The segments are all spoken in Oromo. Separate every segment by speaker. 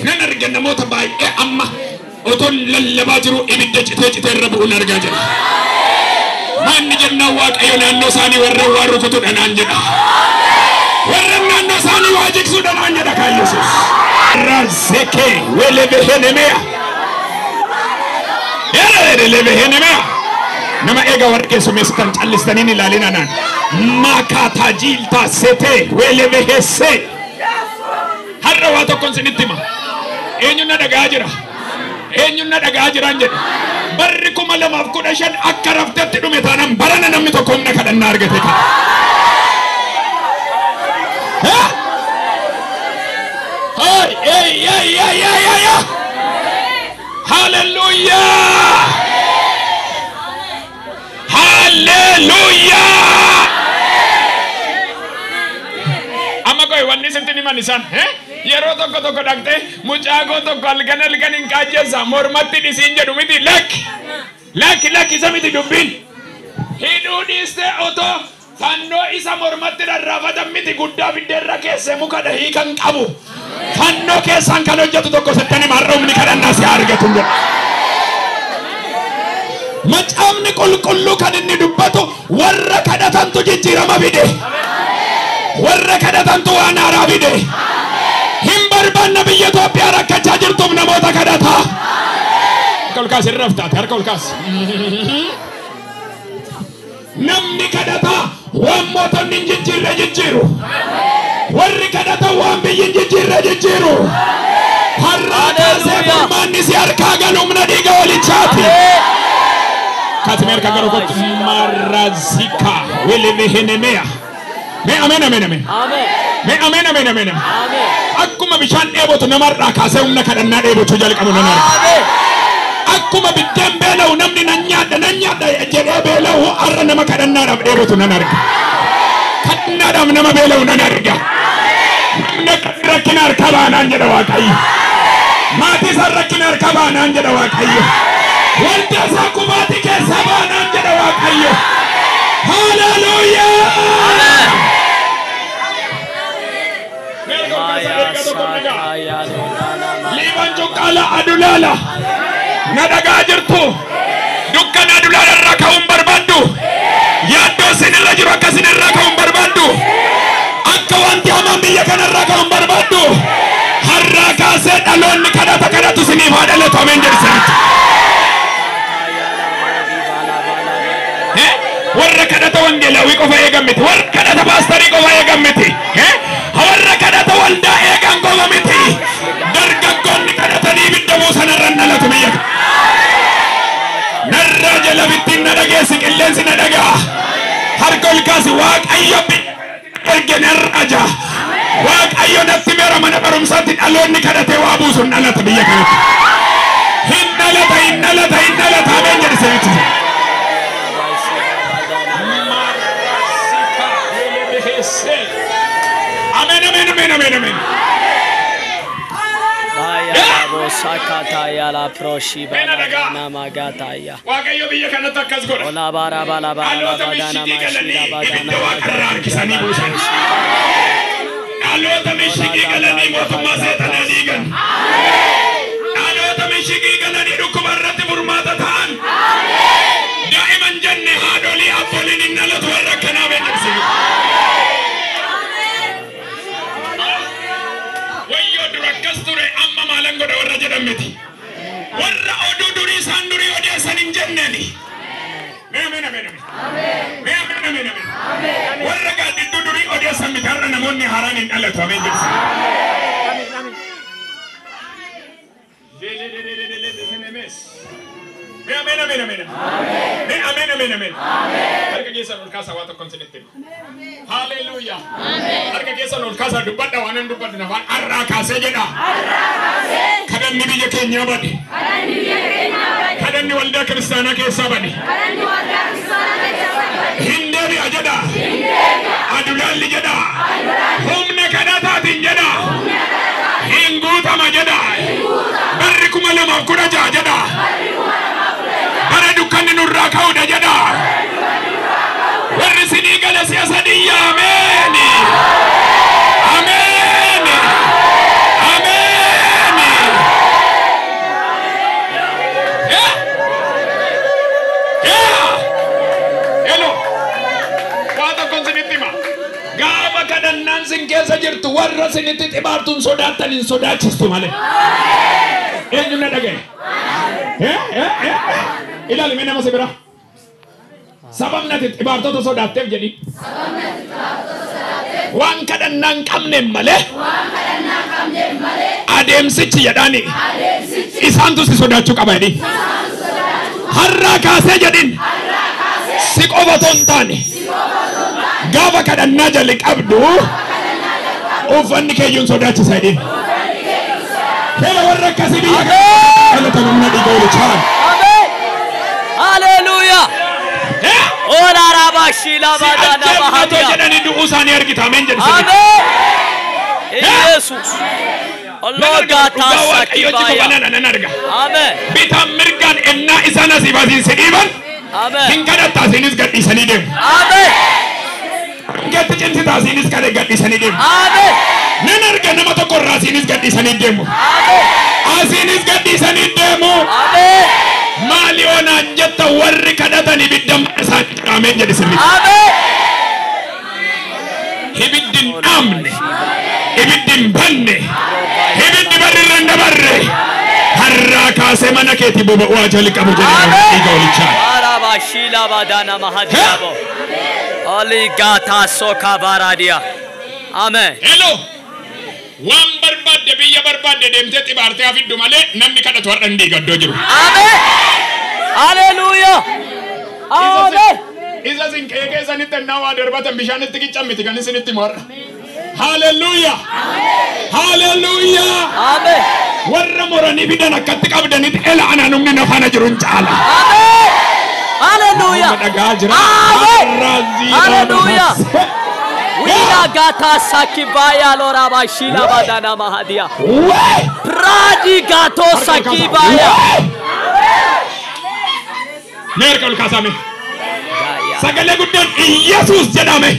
Speaker 1: Nan arga namoota baay'ee amma otoo lallabaa jiru ibidda citee citee irra bu'uun argaa jira. Manni jennaan Waaqayyo naannoo isaanii warra waa rukutudha naan jedha. Warra naannoo isaanii waa jigsudha naan jedha kan Yesuus. Razeke welebehenemea. Erelebehenemea. Nama eega warra keessummeessitan callistanii ilaalina naan. Makaataa sete welebehesse. Har'a waa tokkoon isinitti hima. Eenyuun na dhagaa jira? Eenyuun na dhagaa jiraan jedhe. Barri 2015 akka raftetti dhume taanaan barana namni tokko humna kadhannaa argate kana. Hey, hey, hey, hey, hey, hey. Hallelujah! Hallelujah! Amma koi wanni sitti himan isaan, yeroo tokko tokko dhaqxee mucaa koo tokko halkan halkan hin qaajjeessa mormatti dhisiin jedhu miti lakki lakki lakki isa miti dubbiin hidhuu dhiistee otoo fannoo isa mormatti rarraafatan miti guddaa fiddeerra keesse muka dhahii kan qabu fannoo keessaan kan hojjetu tokko sittan hima har'a humni kadhannaa si argatu jedha. Macaafni qulqulluu kan inni dubbatu warra kadhatantu jijjiirama fide. Warra kadhatantu waan haaraa fide. Hin barbaanna biyya Itoophiyaa rakkachaa jirtuuf namoota kadhataa. Harka ol kaasi irra fitaate harka ol kaasi. Namni kadhataa waan mootonni hin jijjiirre jijjiiru. Warri kadhatan waan biyyi hin jijjiirre jijjiiru. Har'aa kaasee furmaanni si harkaa galu humna dhiiga walichaati. Kaati mee harka gara kootti marazika welemehenemea. Mee ameen ameen ameen. Mee ameen ameen ameen. Akkuma bishaan dheebotu namarraa kaasee humna kadhannaa dheebochuu jalqabu nan arga. Akkuma biddeen beela'u namni nan nyaadha nan nyaadha jedhee beela'u har'a nama kadhannaadhaaf dheebotu nan arga. Kadhannaadhaaf nama beela'u nan arga. Namni rakkina harka baanaan jedha Waaqayyo. Maatii isaa rakkina harka baanaan jedha Waaqayyo. Waldaa isaa kubaatii keessaa baanaan jedha Waaqayyo. Haleluuyaa! Liiban cuqqaala adulaala na dhagaa jirtu dukkana adulaala irraa ka'uun barbaaddu yaaddoo isin irra jiru akka isin irraa ka'uun barbaaddu akka wanti hamaan biyya kana irraa ka'uun barbaaddu har'aa kaasee dhaloonni kadhata kadhatu isiniif haa dhalatu ameen jedhi sanitti. Warra kadhata wangeelaawii qofa eegan miti warra kadhata paastarii qofa eegan miti warra kadhata waldaa eegan qofa miti dargaggoonni kadhatanii ibidda buusan irra dhalatu biyya kana. Narraa jala bittiin na dhageessi qilleensi na dhagaa harka ol kaasi Waaqayyo erge narraa jaa Waaqayyo natti meera mana barumsaatti dhaloonni kadhatee waa buusun dhalata biyya kanatti. Hin dhalata hin dhalata hin dhalata ameen jedhi sanitti. Amen, amen, amen, amen, amen. Waaqayyo biyya kanatti akkas godha. Dhaloota mishigii galanii ibidda waaqarraa harkisanii buusan. Dhaloota mishigii galanii mootummaa seexanaa diigan. Dhaloota mishigii galanii dhukkuba irratti furmaata ta'an. Daa'iman jenne haadholii abbooliin hin dhalatu warra akkanaa beekamsiisu. Wayyoo dura akkas ture amma maalan godha warra jedhan miti. Warra oduu durii isaan durii odeessan hin jenneeni. Mee ameen ameen ameen. Mee ameen ameen ameen. Warra gaaddidduu durii odeessan miti har'a namoonni haaraan hin dhalatu ameen jedhisa. Mee ameen ameen ameen. Mee ameen ameen ameen. Harka keessan ol kaasaa waa tokkoon isinitti hima. Haleluuyaa. Harka keessan ol kaasaa dubbadha waan hin dubbadhu nafaan har'aa kaasee jedha. Kadhanni biyya keenyaa bade. Kadhanni waldaa kiristaanaa keessaa bade. Hin deebi'a jedha. Adulaalli jedha. Humna kadhataatiin jedha. Hin guutama jedha. Barri 2016 jedha. Bara dukkanni nurraa ka'uudha jedha. Warri sinii gala si'a sadii ameen. Ameen. Ameen. Isinitti xibaartuun sodaattan hin sodaachistu malee. Eenyu na dhagaye? Ilaali mee nama si bira. Sababni ati xibaartota sodaatteef jedhi. Waan kadhannaa hin qabneef malee. Adeemsichi jedhaani. Isaantu si sodaachuu qaba jedhi. Har'aa kaasee jedhin. Si qofa otoo hin taane. Gaafa kadhannaa jalli qabdu uffanni keeyyuun sodaachisa jedhin. Kela warra akkasii biyya kana humna dhiiga olichaan.
Speaker 2: Ameen. Haleluuyaa. Ola rabashila
Speaker 1: Si
Speaker 2: badana
Speaker 1: ajjeefnatoo
Speaker 2: mahadia.
Speaker 1: jedhanii du'uu isaanii argita. Ameen jedhi sirriitti.
Speaker 2: Ameen. Yesus.
Speaker 1: Nan arga
Speaker 2: Ologa
Speaker 1: dhugaa Waaqayyochi
Speaker 2: tasakibaya.
Speaker 1: kophanadha nan arga.
Speaker 2: Ameen.
Speaker 1: Bitaan mirgaan ennaa isaan asii baasiin si dhiiban
Speaker 2: Ameen.
Speaker 1: hin kadhatta asiinis gadhiisanii deemu.
Speaker 2: Ameen.
Speaker 1: Keetti cimsita asiinis kadhe gadhiisanii deemu.
Speaker 2: Ameen.
Speaker 1: Nan arga nama tokko irraa asiinis gadhiisanii deemu.
Speaker 2: Ameen.
Speaker 1: Asiinis gadhiisanii deemu.
Speaker 2: Ameen.
Speaker 1: Maali onaan jetta warri kadhatan ibidda mana isaanii jira. Ameen jedhi sirriitti.
Speaker 2: Ameen.
Speaker 1: Ibiddi hin dhaamne, ibiddi hin banne, ibiddi barri irra hin dabarre. Har'aa kaasee mana keetii boba'uu haa jalqabu jedhee
Speaker 2: Ameen.
Speaker 1: dhiiga olichaa.
Speaker 2: Arabashila badana mahadiabo. Oligata sokabaradia. Ameen.
Speaker 1: Hello. Waan barbaadde biyya barbaadde deemtee xibaartee hafiddu malee namni kadhatu har'a hin diiga iddoo jiru.
Speaker 2: Ameen. Haleluuyaa. Ameen.
Speaker 1: Isa sin qe'ee keessanitti ennaa waa darbatan bishaanitti qiccan miti kan isinitti himu har'a. Haleluuyaa. Haleluuyaa.
Speaker 2: Ameen.
Speaker 1: Warra moranii fidan akkatti qabdanitti ela anaan humni na faana jiru hin caala.
Speaker 2: Ameen. Haleluuyaa.
Speaker 1: Nama dhagaa jira.
Speaker 2: Ameen.
Speaker 1: Har'aa
Speaker 2: Haleluuyaa. Wilagata sakibaya lorabashila badana mahadia.
Speaker 1: Wee!
Speaker 2: Pradigato sakibaya.
Speaker 1: Mee harka ol kaasame. Sagalee guddaan Iyyasuus jedhame.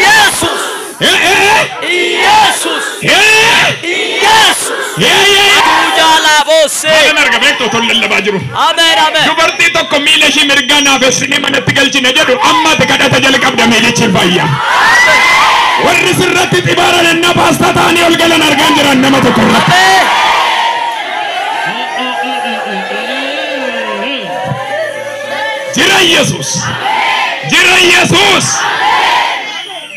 Speaker 2: Yesus. Yesus. Yesus. Tujalabose.
Speaker 1: Maalan arga beektu otoo lallabaa jiru.
Speaker 2: Ameen. Ameen.
Speaker 1: Dubartii tokko miila ishii mirgaa naafessinee manatti galchine jedhu amma ati kadhata jalqabda miilichi hin fayya. Warri sirratti xibaaran ennaa paastaa ta'anii ol galan argaan jiran nama tokko irratti.
Speaker 2: Ameen.
Speaker 1: Jira Yesuus. Jira Yesuus.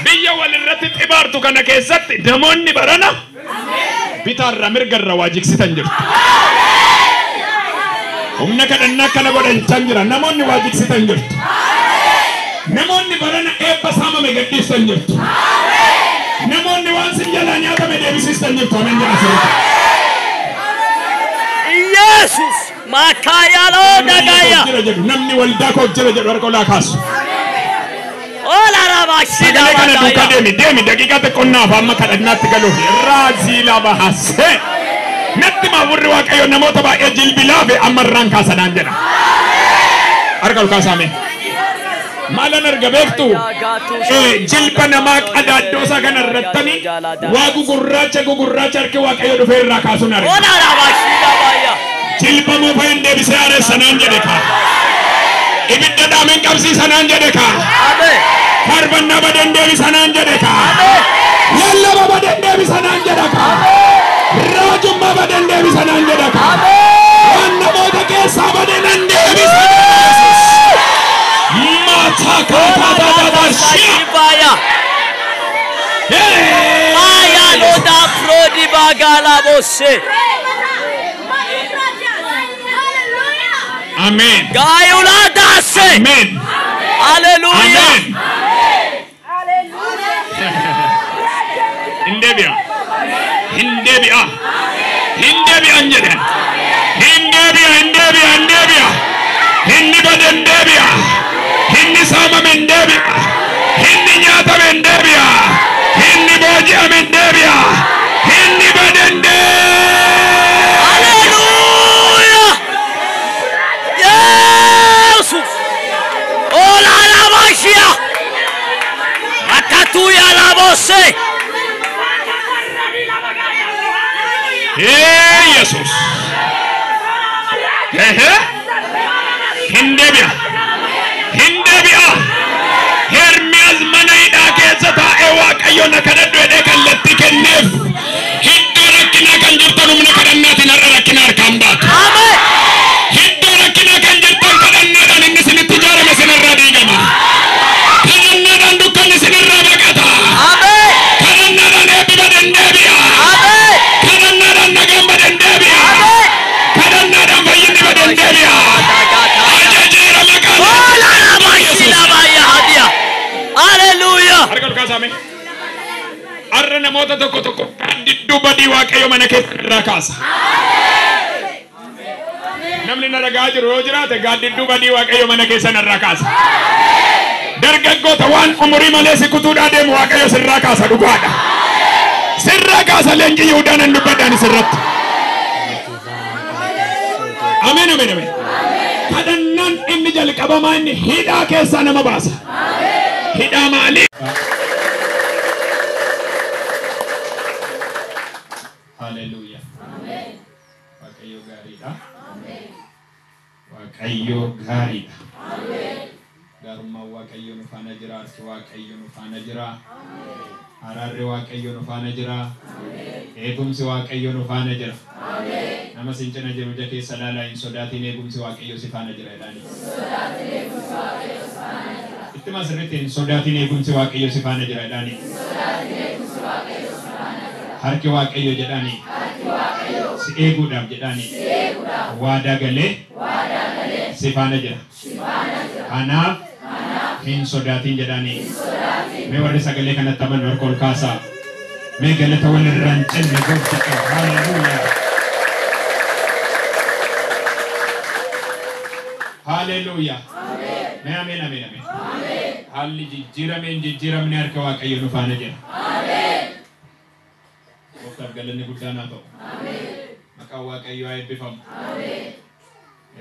Speaker 1: Biyya walirratti xibaartu kana keessatti namoonni barana bitaarra mirgarra waa jigsitan jirtu. Humna kadhannaa akkana godhanchaa jira. Namoonni waa jigsitan jirtu. Namoonni barana eebba saamame gadhiistan jirtu. Namoonni waan sin jalaa nyaatame deebisiistan jirtu. Ameen jedha sirriitti.
Speaker 2: Yesus. Makayalo dagaya.
Speaker 1: Jira jedhu namni waldaa koo jira jedhu harka olaa kaasu.
Speaker 2: Ola rabashila
Speaker 1: Sagalee kana duukaa
Speaker 2: badaya.
Speaker 1: deemi deemi daqiiqaa xiqqonnaaf amma kadhannaatti galuuf raazii lama hasee. Natti maamurri Waaqayyo namoota baay'ee jilbilaa fi amma irraan kaasanaan jedha. Harka ol kaasaame. Maalan arga beektu? Jilba namaa qadaaddoo isaa kana irrattani waa gugurraacha gugurraacha harki Waaqayyo dhufee irraa kaasuun arga.
Speaker 2: Ola rabashila baya.
Speaker 1: Jilba muufeen deebisee haaressanaan jedhe kaa. Ibidda dhaameen qabsiisanaan jedhe kaa.
Speaker 2: Ameen.
Speaker 1: Faarfannaa badan deebisanaan jedhe kaa. Lallaba badan deebisanaan jedha kaa. Raajummaa badan deebisanaan jedha kaa. Waan namoota keessaa badenan deebisan. Mataa kaataa taataa shia.
Speaker 2: Sakibaya. Maya loda prodi bagala bose.
Speaker 1: Ameen.
Speaker 2: Gayula dase.
Speaker 1: Ameen.
Speaker 2: Haleluuyaa.
Speaker 1: Ameen. Hin deebi'a. Hin deebi'a. Hin deebi'an jedhan. Hin deebi'a, hin deebi'a, hin deebi'a. Inni bade hin deebi'a. Inni saamame hin deebi'a. Inni nyaatame hin deebi'a. Inni booji'ame hin deebi'a. Inni bade hin deebi'a.
Speaker 2: Haleluuyaa. Yesus. Ola rabashia. Akatuya labose.
Speaker 1: Ee Yesuus. Ehe. Hin deebi'a. Hin deebi'a. Hermiyaas mana hidhaa keessa taa'ee Waaqayyo na kadhadhu jedhee kallattii kenneef. rakkinaa kan jirtan humna kadhannaatiin har'a rakkina harkaan baatu.
Speaker 2: Ameen.
Speaker 1: Iddoo rakkinaa kan jirtan kadhannaadhaan inni isinitti ijaarame isinirraa diigama. Kadhannaadhaan dukkanni isinirraa baqata.
Speaker 2: Ameen.
Speaker 1: Kadhannaadhaan eebbi badan deebi'a.
Speaker 2: Ameen.
Speaker 1: Kadhannaadhaan nagaan badan deebi'a.
Speaker 2: Ameen.
Speaker 1: Kadhannaadhaan fayyinni badan deebi'a. Ajajeera maqaan
Speaker 2: Ola rabashila hadiya. Hallelujah.
Speaker 1: Harka ol kaasaa mee. Har'a namoota tokko tokko gaaddidduu badii Waaqayyo mana keessa irraa kaasa. Namni na dhagaa jiru yoo jiraate gaaddidduu badii Waaqayyo mana keessa irraa kaasa. Dargaggoota waan umurii malee si kutuudhaa deemu Waaqayyo sirraa kaasa dhugaadha. Sirraa kaasa leenji Yihuudaan hin dubbadhaan sirratti. Ameen ameen ameen. Kadhannaan inni jalqabamaa inni hidhaa keessaa nama baasa. Hidhaa maalii? Haleluuyaa. Waaqayyo gaariidha. Waaqayyo gaariidha. Gaarummaan Waaqayyo nu faana jira. Harki Waaqayyo nu faana jira. Araarri Waaqayyo nu faana jira. Eegumsi Waaqayyo nu faana jira. Nama sin cina jiru ija keessa ilaalaa hin sodaatin eegumsi Waaqayyo si faana jira jedhaani. Ittuma sirriitti hin sodaatin eegumsi Waaqayyo si faana jira jedhaani. Harki Waaqayyo jedhaani. Si eeguudhaaf jedhaani. Waadaa galee si faana jira. Kanaaf hin sodaatin jedhaani. Mee warri sagalee kanatti amanu harka ol kaasaa. Mee galata walirraa hin cinne gooftaa. Haleluuyaa. Haleluuyaa. Mee ameen ameen ameen. Haalli jijjiiramee hin jijjiiramne harka Waaqayyo nu faana jira. Gooftaaf galanni guddaan haa ta'u. Maqaan Waaqayyoo haa eebbifamu.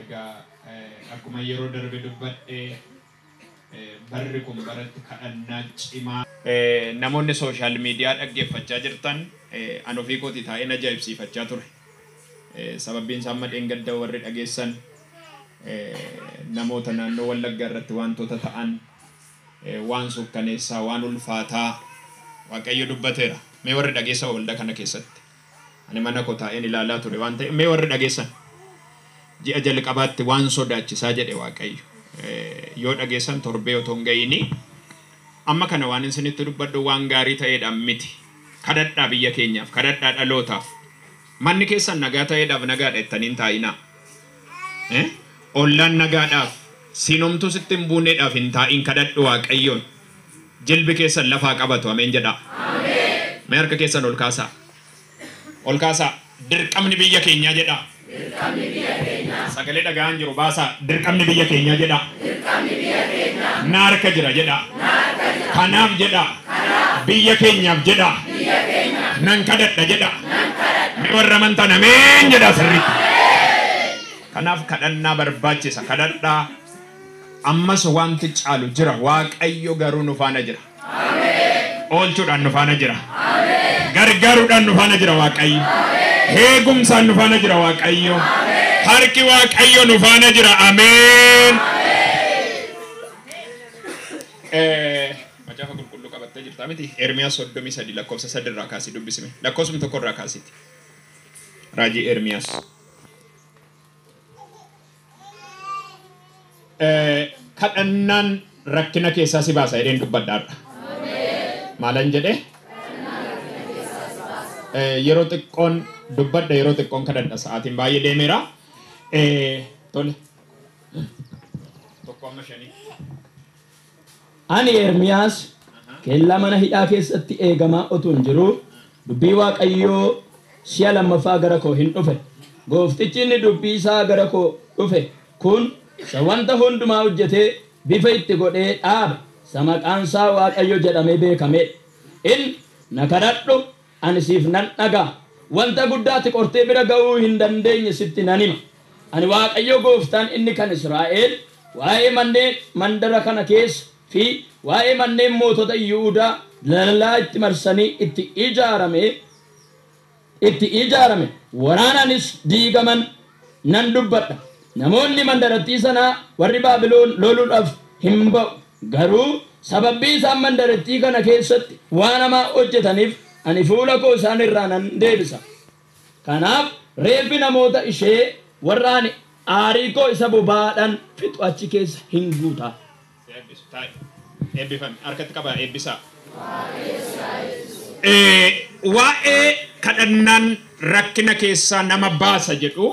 Speaker 1: Egaa akkuma yeroo darbe dubbadhe barri kun baratti kadhannaa cimaa. Namoonni sooshaal miidiyaa dhaggeeffachaa jirtan an ofii kootii taa'een ajaa'ibsiifachaa ture. Sababbiin isaa amma dheengadda warri dhageessan namoota naannoo Wallaggaa irratti wantoota ta'an waan suukkaneessaa waan ulfaataa Waaqayyo dubbateera. Mee warri dhageessan waldaa kana keessatti. Ani mana koo taa'een ilaalaa ture waan ta'eef mee warri dhageessan ji'a jalqabaatti waan sodaachisaa jedhe Waaqayyo. Yoo dhageessan torbee otoo hin ga'iini amma kana waan isinitti dubbadhu waan gaarii ta'eedhaan miti. Kadhadhaa biyya keenyaaf, kadhadhaa dhalootaaf. Manni keessan nagaa ta'eedhaaf nagaadha jettanii hin taa'inaa. Ollaan nagaadhaaf, sinomtuu sitti hin buuneedhaaf hin taa'in kadhadhu Waaqayyoon. Jilbi keessan lafaa qabatu ameen jedhaa. Mee harka keessan ol kaasaa. Ol kaasaa. Dirqamni biyya keenyaa jedhaa. Sagalee dhaga'aan jiru baasaa. Dirqamni biyya keenyaa jedhaa. Na harka jira jedhaa. Kanaaf jedhaa. Biyya keenyaaf jedhaa. Nan kadhadha jedhaa. Mee warra amantan ameen jedhaa sirriitti. Kanaaf kadhannaa barbaachisa. Kadhadhaa. Ammas wanti caalu jira. Waaqayyo garuu nu faana jira. Oolchuudhaan nu faana jira. Gargaaruudhaan nu faana jira Waaqayyo. Eegumsaan nu faana jira Waaqayyo. Harki Waaqayyo nu faana jira. Ameen. Macaafa qulqulluu qabattee jirtaa miti? Ermiyaas 33 lakkoofsa 3 irraa kaasii dubbisime. Lakkoofsuma 1 irraa kaasiiti. Raajii Ermiyaas. Kadhannaan rakkina keessaa si baasa jedheen dubbadhaadha. Maalan jedhee? Yeroo xiqqoon dubbadha, yeroo xiqqoon kadhadha. Sa'aatiin baay'ee deemeera. Tole. 1-5.
Speaker 3: Ani Ermiyaas kellaa mana hidhaa keessatti eegamaa utuu hin jiru dubbii Waaqayyoo si'a lammaffaa gara koo hin dhufe. Gooftichi inni dubbii isaa gara koo dhufe kun isa wanta hundumaa hojjetee bifa itti godhee dhaabe isa maqaan isaa Waaqayyo jedhamee beekamedha. Inni na kadhadhu ani siif nan dhaga'a. Wanta guddaatti qortee bira ga'uu hin dandeenye sitti nan hima. Ani Waaqayyo gooftaan inni kan Israa'el waa'ee manneen mandara kana keessa fi waa'ee manneen mootota Yihuudaa dallaa itti marsanii itti ijaarame waraanaanis diigaman nan dubbadha. Namoonni mandarattii sanaa warri Baabiloon loluudhaaf hin ba'u. Garuu sababii isaan mandarattii kana keessatti waan hamaa hojjetaniif ani fuula koo isaan irraa nan deebisa. Kanaaf reeffi namoota ishee warra ani aarii koo isa bobaadhaan fixu achi keessa hin guuta.
Speaker 1: Eebbisu taa'e. Eebbifame. Harkatti qabaa eebbisaa. Waa'ee kadhannaan rakkina keessaa nama baasa jedhu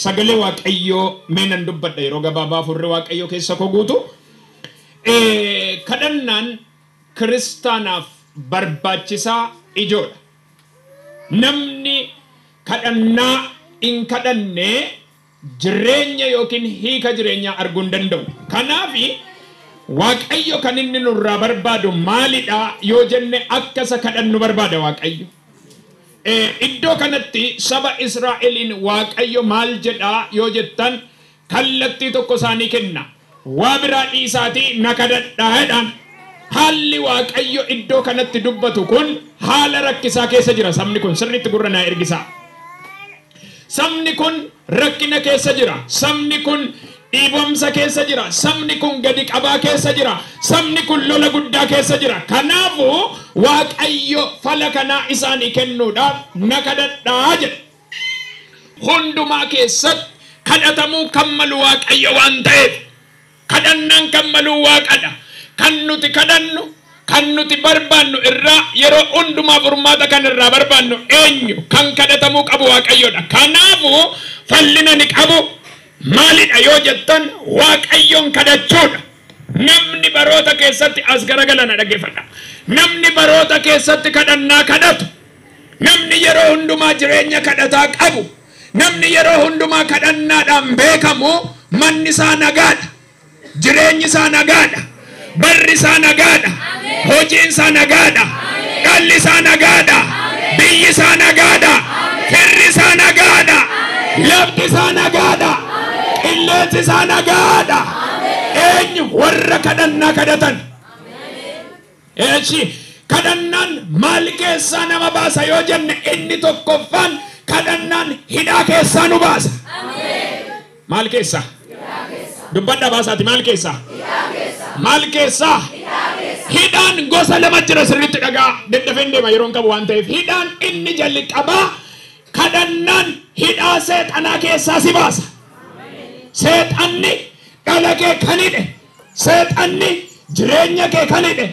Speaker 1: sagalee Waaqayyoo mee nan dubbadha yeroo gabaabaa furre Waaqayyoo keessa koo guutu. Kadhannaan kiristaanaaf barbaachisaa ijoodha. Namni kadhannaa hin kadhanne jireenya yookiin hiika jireenyaa arguu hin danda'u. Kanaafi Waaqayyo kan inni nurraa barbaadu maalidha yoo jenne akka isa kadhannu barbaada Waaqayyo. Iddoo kanatti saba Israa'eliin Waaqayyo maal jedhaa yoo jettan kallattii tokko isaanii kenna. Waa biraa dhiisaatii na kadhadhaa jedhaan. Haalli Waaqayyo iddoo kanatti dubbatu kun haala rakkisaa keessa jira sabni kun sirriitti gurra naa ergisaa. Sabni kun rakkina keessa jira. Sabni kun dhiibamsa keessa jira. Sabni kun gadi qabaa keessa jira. Sabni kun lola guddaa keessa jira. Kanaafuu Waaqayyo fala kanaa isaanii kennuudhaaf na kadhadhaa jedha. Hundumaa keessatti kadhatamuu kan malu Waaqayyo waan ta'eef kadhannaan kan malu Waaqadha. Kan nuti kadhannu kan nuti barbaannu irraa yeroo hundumaa furmaata kan irraa barbaannu eenyu kan kadhatamuu qabu Waaqayyoodha. Kanaafuu fallina ni qabu maalidha yoo jettan Waaqayyoon kadhachuudha. Namni baroota keessatti as garagalana dhaggeeffadha. Namni baroota keessatti kadhannaa kadhatu, namni yeroo hundumaa jireenya kadhataa qabu, namni yeroo hundumaa kadhannaadhaan beekamu manni isaa nagaadha. Jireenyi isaa nagaadha. Barri isaa nagaadha. Hojiin isaa nagaadha. Dhalli isaa nagaadha. Biyyi isaa nagaadha. Firri isaa nagaadha. Lafti isaa nagaadha. Qilleensi isaa nagaadha. Eenyu warra kadhannaa kadhatan. Eeshi kadhannaan maal keessaa nama baasa yoo jenne inni tokkoffaan kadhannaan hidhaa keessaa nu baasa. Maal keessaa? Dubbadhaa baasaati maal keessaa? Maal keessaa? Hidhaan gosa lama jira sirriitti dhagaa daddafeen deema yeroon qabu waan ta'eef hidhaan inni jalqabaa kadhannaan hidhaa seexanaa keessaa si baasa. Seexanni dhala kee kan hidhe, seexanni jireenya kee kan hidhe,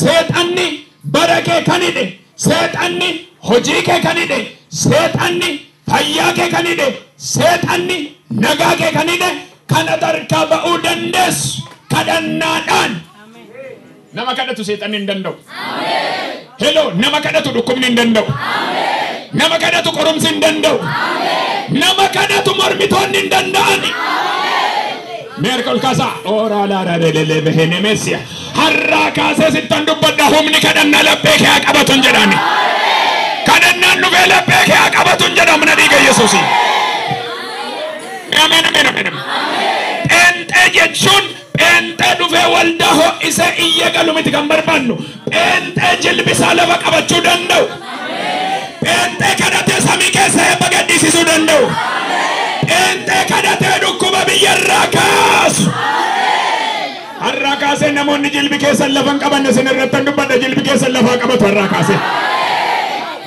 Speaker 1: seexanni bara kee kan hidhe, seexanni hojii kee kan hidhe, seexanni fayyaa kee kan hidhe, seexanni nagaa kee kan hidhe kana tarkaa ba'uu dandeessu kadhannaadhaan. Nama kadhatu seexanni hin danda'u. Hello, nama kadhatu dhukkubni hin danda'u. Nama kadhatu qorumsi hin danda'u. Nama kadhatu mormitoonni hin danda'ani. Mee harka ol kaasaa. Ooraa laaraa lelelee behenemeesiya. Har'aa kaasee sittan dubbadha humni kadhannaa laphee kee haa qabatu hin jedhani. Kadhannaan dhufee laphee kee haa qabatu hin jedhamna dhiiga Yesuusiin. Ameen ameen ameen. Pheenxee jechuun pheenxee dhufee waldaa ho'isee iyyee galu miti kan barbaannu. Pheenxee jilbisaa lafa qabachuu danda'u. Pheenxee kadhatee samii keessa eebba gaddisiisuu danda'u. Pheenxee kadhatee dhukkuba biyyarraa kaasu. Har'aa kaasee namoonni jilbi keessan lafa hin qabanne isin irratti hin dubbadha jilbi keessan lafaa qabatu har'aa kaasee.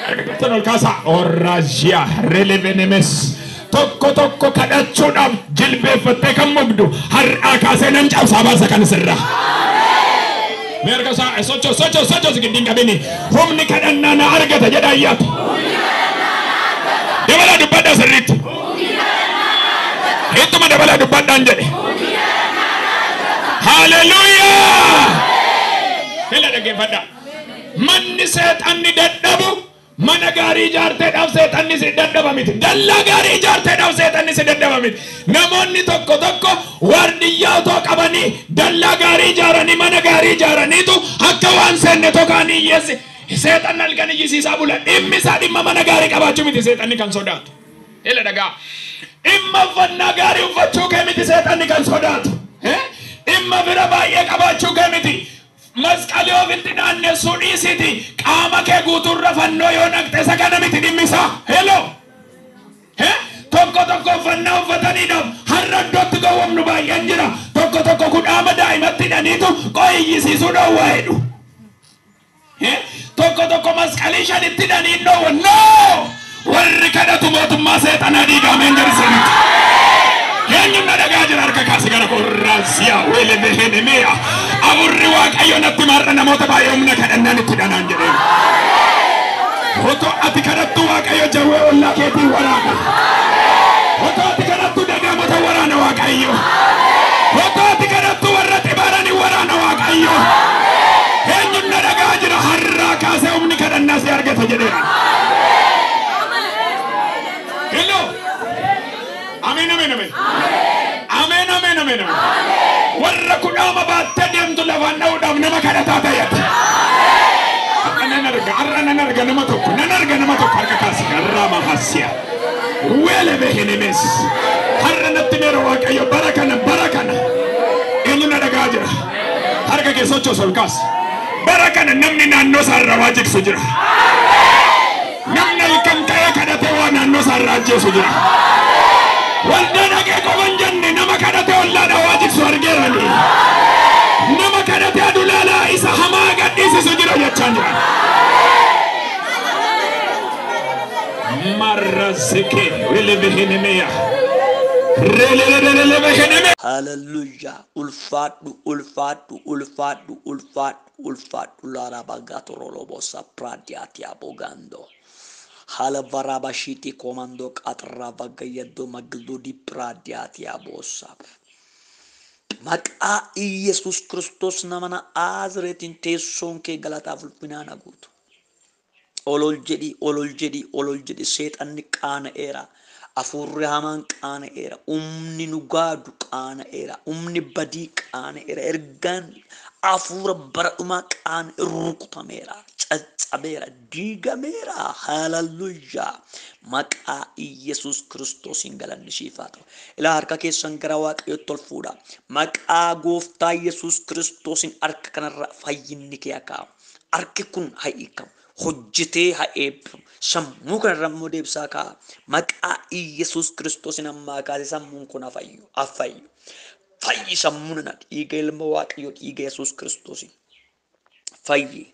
Speaker 1: Harka ol kaasaa. Orraazhiyaa relevenemes. Tokko tokko kadhachuudhaaf jilbeeffattee kan mugdu har'aa kaasee nan cabsaa baasa kan sirraa. Mee harka isaa sochoo sochoo sochoo si giddiin qabini. Humni kadhannaa na argata jedha ayyaatu. Dabalaa dubbadhaa sirriitti. Ittuma dabalaa dubbadhaan jedhe. Haleluuyaa! Fila dhaggeeffadhaa. Manni seexanni dadhabu mana gaarii ijaarteedhaaf seexanni si dadhaba miti. Dallaa gaarii ijaarteedhaaf seexanni si dadhaba miti. Namoonni tokko tokko waardiyyaa otoo qabanii dallaa gaarii ijaaranii mana gaarii ijaaraniitu akka waan seenne tokkoon hiyyeessi. Seexanni halkan iyyisiisaa bula. Dhimmi isaa dhimma mana gaarii qabaachuu miti seexanni kan sodaatu. Ila dhagaa. Dhimma uffannaa gaarii uffachuu kee miti seexanni kan sodaatu. Dhimma bira baay'ee qabaachuu kee miti. Masqalii ofitti naannessuu dhiisiti. Qaama kee guutuurra fannoo yoo naqxe isa kana miti dhimmi isaa. Hello. Tokko tokko uffannaa uffataniidhaaf har'a iddootti gowwomnu baay'een jira. Tokko tokko kudhaama daa'imatti hidhaniitu qo'iyyisiisuu dhoowwaa jedhu. Tokko tokko masqalii shanitti hidhanii hin dhoowwan. No! Warri kadhatu mootummaa seexanaa diigameen jedhisanitti. Eenyuun na dhagaa jira harka kaase gara korraasiyaa weelemehenemiya. Aburri Waaqayyo natti marra namoota baay'ee humna kadhannaan itti dhanaan jedheen. Otoo ati kadhattu Waaqayyo jawwee ollaa keetiin waraana. Otoo ati kadhattu dagaamota waraana Waaqayyo. Otoo ati kadhattu warra xibaaranii waraana Waaqayyo. Eenyuun na dhagaa jira har'aa kaasee humni kadhannaa si argata jedheera. Hello. Ameen ameen ameen. Ameen ameen ameen ameen. Warra kudhaama baattee deemtu lafaan dha'uudhaaf nama kadhataa ta'eeti. Har'a nan arga, har'a nan arga nama tokko, nan arga nama tokko harka kaase. Garraama hasiya. Weele behenemes. Har'a natti meera Waaqayyo bara kana bara kana. Eenyu na dhagaa jira? Harka kee sochoosu ol kaasi. Bara kana namni naannoo isaarraa waa jigsu jira. Namni halkan ka'ee kadhatee waa naannoo isaarraa ajjeesu jira. Waldaa dhaqee qofa hin jenne nama kadhatee ollaadhaa waa jigsu argeerani. Nama kadhatee adulaalaa isa hamaa gadhiisisu jira jechaan jira. Marrazeke welebehenemeya. Relelelelebeheneme.
Speaker 2: Hallelujah. Ulfaadhu, ulfaadhu, ulfaadhu, ulfaadhu, ulfaadhu. Laarabagatorolobosa pradiatia bogando. Halavarabashiti komando qaxravagayaddo magdudi pradiatia bosa. Maqaa Iyesuus Kiristoos nama Naazreetiin teessoon kee galataaf ulfinaan guutu. Olol jedhi, olol jedhi, olol jedhi. Seexanni qaana'eera. Afuurri hamaan qaana'eera. Humni nu gaadu qaana'eera. Humni badii qaana'eera. Ergaan afuura bara dhumaa qaana rukutameera. Caccabeera. Diigameera. Hallelujaa. Maqaa Iyesuus Kiristoosiin galanni siif haa ta'u. Ilaa harka keessan gara Waaqayyootti ol fuudha. Maqaa Gooftaa Iyesuus Kiristoosiin harka kanarra fayyinni kee haa kaa'amu. Harki kun haa hiikamu. Hojjetee haa eebbifamu. Sammuu kanarra immoo deebisaa kaa'a. Maqaa Iyesuus Kiristoosiin ammaa kaasee sammuun kun haa fayyu. Haa fayyu. Fayyi sammuu nana dhiiga ilma Waaqayyoo dhiiga Yesuus Kiristoosiin. Fayyi.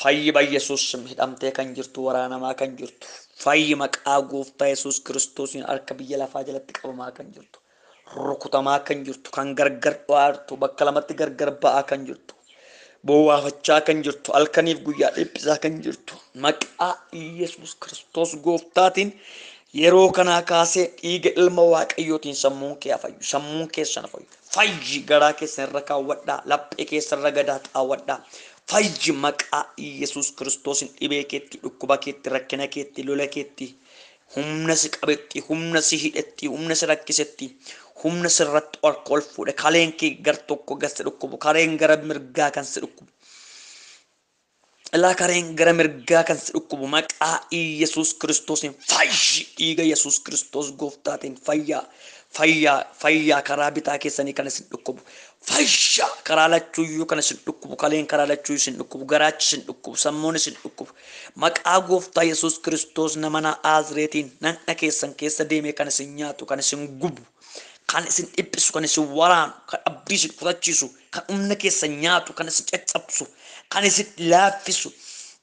Speaker 2: Fayyi Yesuus hidhamtee kan jirtu waraanamaa kan jirtu. Fayyi maqaa Gooftaa Yesuus Kiristoosiin harka biyya lafaa jalatti qabamaa kan jirtu. Rukutamaa kan jirtu. Kan gargar dho'aartu. Bakka lamatti gargar ba'aa kan jirtu. Bowwaafachaa kan jirtu. Halkaniif guyyaa dhiphisaa kan jirtu. Maqaa Iyesuus Kiristoos Gooftaatiin yeroo kanaa kaasee dhiiga ilma Waaqayyootiin sammuun kee haa fayyu. Sammuun keessan haa fayyu. Fayyi garaa keessan irra kaawwadhaa. Laphee keessan irra gadaa xaawwadhaa. Fayyi maqaa Iyesuus Kiristoosiin dhibee keetti, dhukkuba keetti, rakkina keetti, lola keetti, humna si qabetti, humna si hidhetti, humna si rakkisetti, humna sirratti harka ol fuudhe. Kaleen kee gar tokko gar si dhukkubu, kareen gara mirgaa kan si dhukkubu. Ilaa kareen gara mirgaa kan si dhukkubu maqaa Iyesuus Kiristoosiin fayyi dhiiga Yesuus Kiristoos Gooftaatiin fayyaa fayyaa fayyaa karaa bitaa keessanii kan isin dhukkubu. Fayyaa karaa lachuuyyuu kan isin dhukkubu, kaleen karaa lachuu isin dhukkubu, garaachi isin dhukkubu, sammuun isin dhukkubu. Maqaa Gooftaa Yesuus Kiristoos nama Naazreetiin naqna keessan keessa deemee kan isin nyaatu, kan isin gubu, kan isin dhiphisu, kan isin waraanu, kan abdii isin kutachiisu, kan humna keessan nyaatu, kan isin caccabsu, kan isin laaffisu,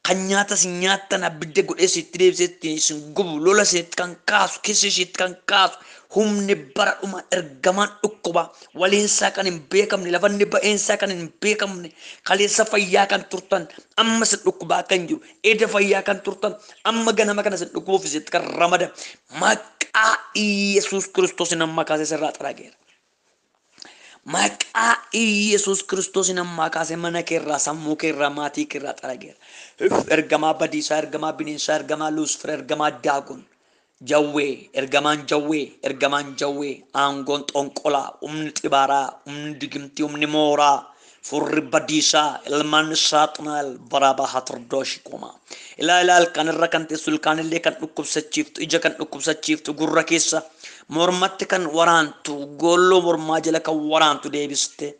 Speaker 2: kan nyaata isin nyaattan abidda godhee isitti deebisee isin gubu, lola isinitti kan kaasu, keessa isinitti kan kaasu, humni bara dhuma ergamaan dhukkuba waliinsaa kan hin beekamne, lafanni ba'eensaa kan hin beekamne, kaleessa fayyaa kan turtan amma isin dhukkubaa kan jiru, eda fayyaa kan turtan amma ganama kana isin dhukkubuuf isinitti kan ramada. Maqaa Iyesuus Kiristoosiin amma kaasee sirraa xarageera. Maqaa Iyesuus Kiristoosiin ammaa kaasee mana keerraa, sammuu keerraa, maatii keerraa xarageera. Ergamaa badiisaa, ergamaa bineensaa, ergamaa Luusfer, ergamaa Daagon, jawwee, ergamaan jawwee, ergamaan jawwee, aangoon xonqolaa, humni xibaaraa, humni digimtii, humni mooraa, furri badiisaa, ilmaan saaxinaal, baraabaa hatrdoshi koma. Ilaa ilaa ilkaan irra kan teessu, ilkaan illee kan dhukkubsachiiftu, ija kan dhukkubsachiiftu, gurra keessa mormatti kan waraantu, goolloo mormaa jala kan waraantu deebiste,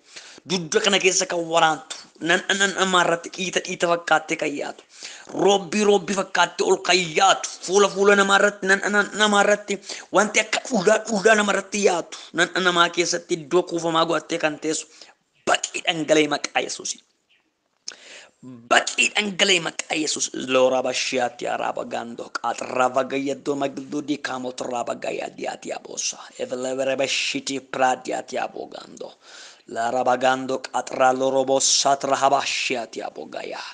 Speaker 2: dugda kana keessa kan waraantu, nan nan namaa irratti dhiita dhiita fakkaattee kan yaatu, roobbii roobbii fakkaattee ol kan yaatu, fuula fuula namaa irratti nan nan namaa irratti wanti akka dhugaa dhugaa nama irratti yaatu, nan namaa keessatti iddoo kuufamaa godhattee kan teessu, baqii dhangala'ee maqaa Yesuusiin. Baqii dhangala'e maqaa Yesuus. Loora bashiyaati araaba gaandoo qaaxirraa gayyaddoo magilduu diikaamotirraa bagayyaa diyaati aboosa. Evelebere bashiti piraadiyaati aboo gaandoo. Laarabagando qaaxirraa lorobosaat rahabashiyaati aboo gayyaa.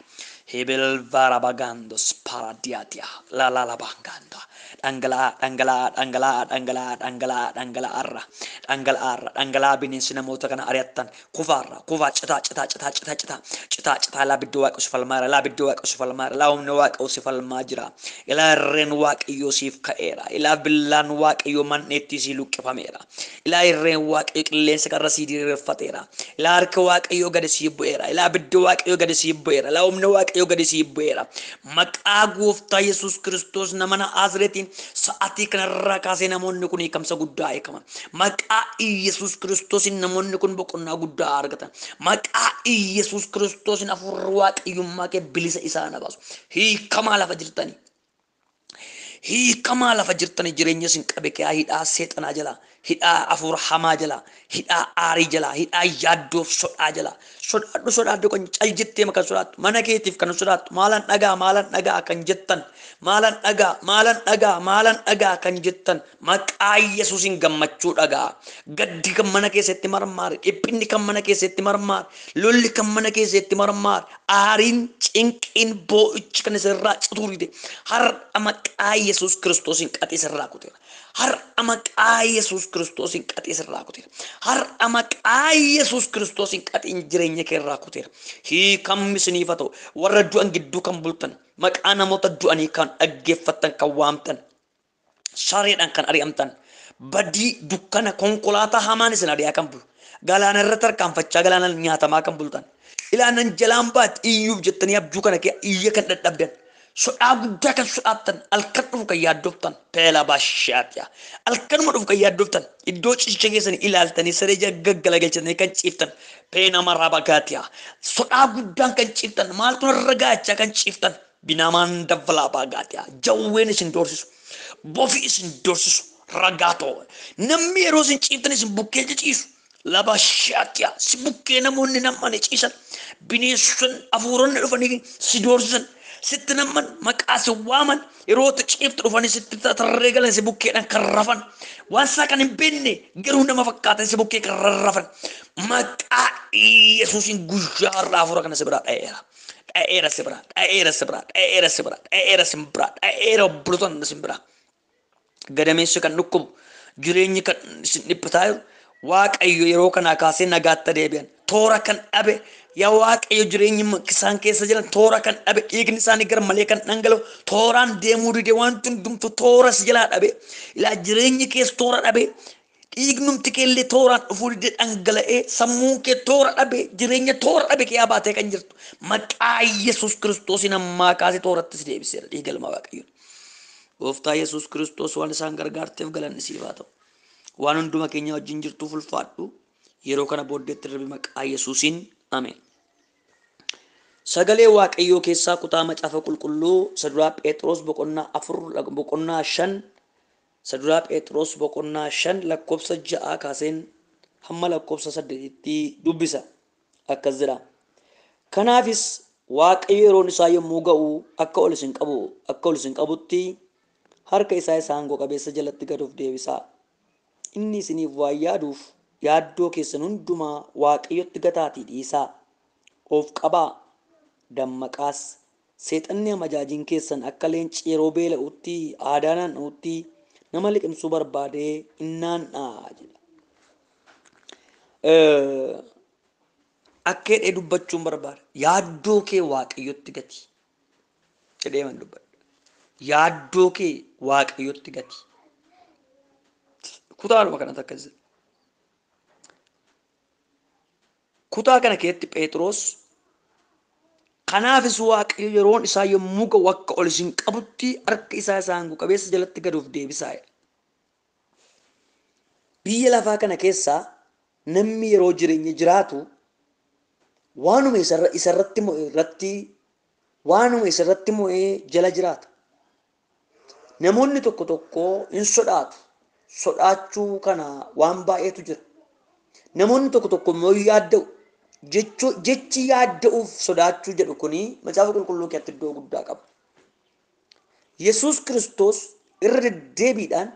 Speaker 2: Hebel varabagando sparadiatia la la la bangando dhangala'aa dhangala'aa dhangala'aa dhangala'aa dhangala'aa dhangala'aarra dhangala'aarra dhangala'aa bineensi namoota kana ari'attan kufaarra kufaa citaa citaa citaa citaa citaa citaa citaa laa biddoo waaqa si falmaara laa biddoo waaqa si falmaara laa humna waaqa si falmaa jira ilaa irreen waaqayyoo siif ka'eera ilaa billaan waaqayyoo man'eetti sii luqqifameera ilaa irreen waaqayyoo qilleensa karra sii diriirfateera ilaa harka waaqayyoo gadi sii bu'eera ilaa biddoo waaqayyoo gadi sii bu'eera ilaa humna waaqayyoo gadi sii bu'eera maqaa gooftaa Yesuus Kiristoos nama Naazreetiin sa'aatii kanarraa kaasee namoonni kun hiikamsa guddaa hiikaman. Maqaa Iyyasuus Kiristoosiin namoonni kun boqonnaa guddaa argatan. Maqaa Iyyasuus Kiristoosiin hafuurri waaqayyummaa kee bilisa isaan baasu. Hiikamaa lafa jirtanii. Hiikamaa lafa jirtanii jireenya isin qabe kee hidhaa seexanaa jalaa, hidhaa hafuura hamaa jalaa, hidhaa aarii jalaa, hidhaa yaaddoof sodaa jalaa. Sodaadhu sodaadhu kan cal jettee kan sodaattu mana keetiif kan sodaattu maalan dhagaa maalan dhagaa kan jettan maalan dhagaa maalan dhagaa maalan dhagaa kan jettan maqaa Yesuusiin gammachuu dhagaa. Gaddi kan mana keessatti marmaare, dhiphinni kan mana keessatti marmaare, lolli kan mana keessatti marmaare, aariin cinqiin boo'ichi kan isirraa cituu dide har'a maqaa Yesuus Kiristoosiin qaxii sirraa kuteera. Har'a maqaa Yesuus Kiristoosiin qaxii sirraa kuteera. Har'a maqaa Yesuus Kiristoosiin qaxiin jireenya kee irraa kuteera. Hiikamni isiniif haa ta'u warra du'an gidduu kan bultan maqaa namoota du'anii kan dhaggeeffattan kan waamtan sareedhaan kan ari'amtan badii dukkana konkolaataa hamaan isin ari'aa kan bulu galaana irra tarkaanfachaa galaana nyaatamaa kan bultan ilaanan jalaan baat iyyuuf jettanii abjuu kana kee iyya kan dadhabdan sodaa guddaa kan sodaattan halkan dhufu kan yaaddoftan peela bashaatiya halkanuma dhufu kan yaaddoftan iddoo ciicha keessanii ilaaltanii saree gaggalagalchatanii kan ciiftan peena maraa bagaatiya sodaa guddaan kan ciiftan maaltu narra gaachaa kan ciiftan binamaan dabalaa bagaatiya jawween isin doorsisu bofi isin doorsisu ragaatoo namni yeroo isin ciiftan isin bukkee ciciisu laba shaatiya si bukkee namoonni nam'anii ciisan bineensonni hafuuronni dhufanii si doorsisan sitti namman maqaa si waaman yeroo itti ciiftu dhufanii sitti tarree galan si bukkeedhaan kan rafan waan isaa kan hin beekne garuu nama fakkaatan si bukkee kan rarrafan maqaa Yesuusiin guyyaa har'aa hafuura kana si biraa dha'eera. Dha'eera si biraa, dha'eera si biraa, dha'eera si biraa, dha'eera si biraa, dha'eera obboloota si biraa. Gadameessi kan dhukkubu jireenyi kan isin dhiphataa jiru waaqayyo yeroo kanaa kaasee nagaatti deebi'an toora kan dhabe yaa waaqayyo jireenyi isaan keessa jiran toora kan dhabe dhiigni isaanii gar malee kan dhangala'u tooraan deemuu dide wanti hundumtu toora si jalaa dhabe ilaa jireenyi kees toora dhabe dhiignumti keellee tooraan dhufuu dide dhangala'ee sammuun kee toora dhabe jireenya toora dhabe kee baatee kan jirtu maqaa Yesuus Kiristoosiin ammaa kaasee tooratti si deebiseera dhiiga ilma waaqayyoon. Gooftaa Yesuus Kiristoos waan isaan gargaarteef galanni siif haa ta'u. Waan hunduma keenya wajjin jirtuuf ulfaadhu yeroo kana booddeetti darbi maqaa Yesuusiin ameen. Sagalee Waaqayyoo keessaa kutaa macaafa qulqulluu saduraa Phexros boqonnaa 4 boqonnaa 5 saduraa Phexros boqonnaa 5 lakkoofsa 6 kaaseen hamma lakkoofsa 8tti dubbisa. Akkas jedha. Kanaafis Waaqayyo yeroon isaa yommuu ga'u akka ol isin qabu akka ol isin qabutti harka isaa isa aangoo qabeessa jalatti gad of deebisaa. Inni isiniif waan yaaduuf yaaddoo keessan hundumaa Waaqayyotti gataatii dhiisaa. Of qabaa dammaqaas. Seexanni amajaajiin keessan akka leenci yeroo beela'utti aadaa naanna'utti nama liqimsuu barbaadee innaannaa jedha. Akka jedhee dubbachuun barbaada. Yaaddoo kee Waaqayyotti gati jedhee man dubbadha. Yaaddoo kee Waaqayyotti gati. Kutaadhuma kanatti akkas jedha. Kutaa kana keessatti Phexros kanaafis Waaqayyo yeroon isaa yommuu ga'u akka ol isin qabutti harka isaa isa aangoo qabeessa jalatti gad of deebisaa jedha. Biyya lafaa kana keessaa namni yeroo jireenya jiraatu waanuma isarratti mo'e irratti waanuma isarratti mo'ee jala jiraata. Namoonni tokko tokko hin sodaatu. Sodaachuu kana waan baay'eetu jira. Namoonni tokko tokko immoo yaadda'u. Jechi yaadda'uuf sodaachuu jedhu kuni macaafa qulqulluu keessatti iddoo guddaa qaba. Yesuus Kiristoos irra deddeebiidhaan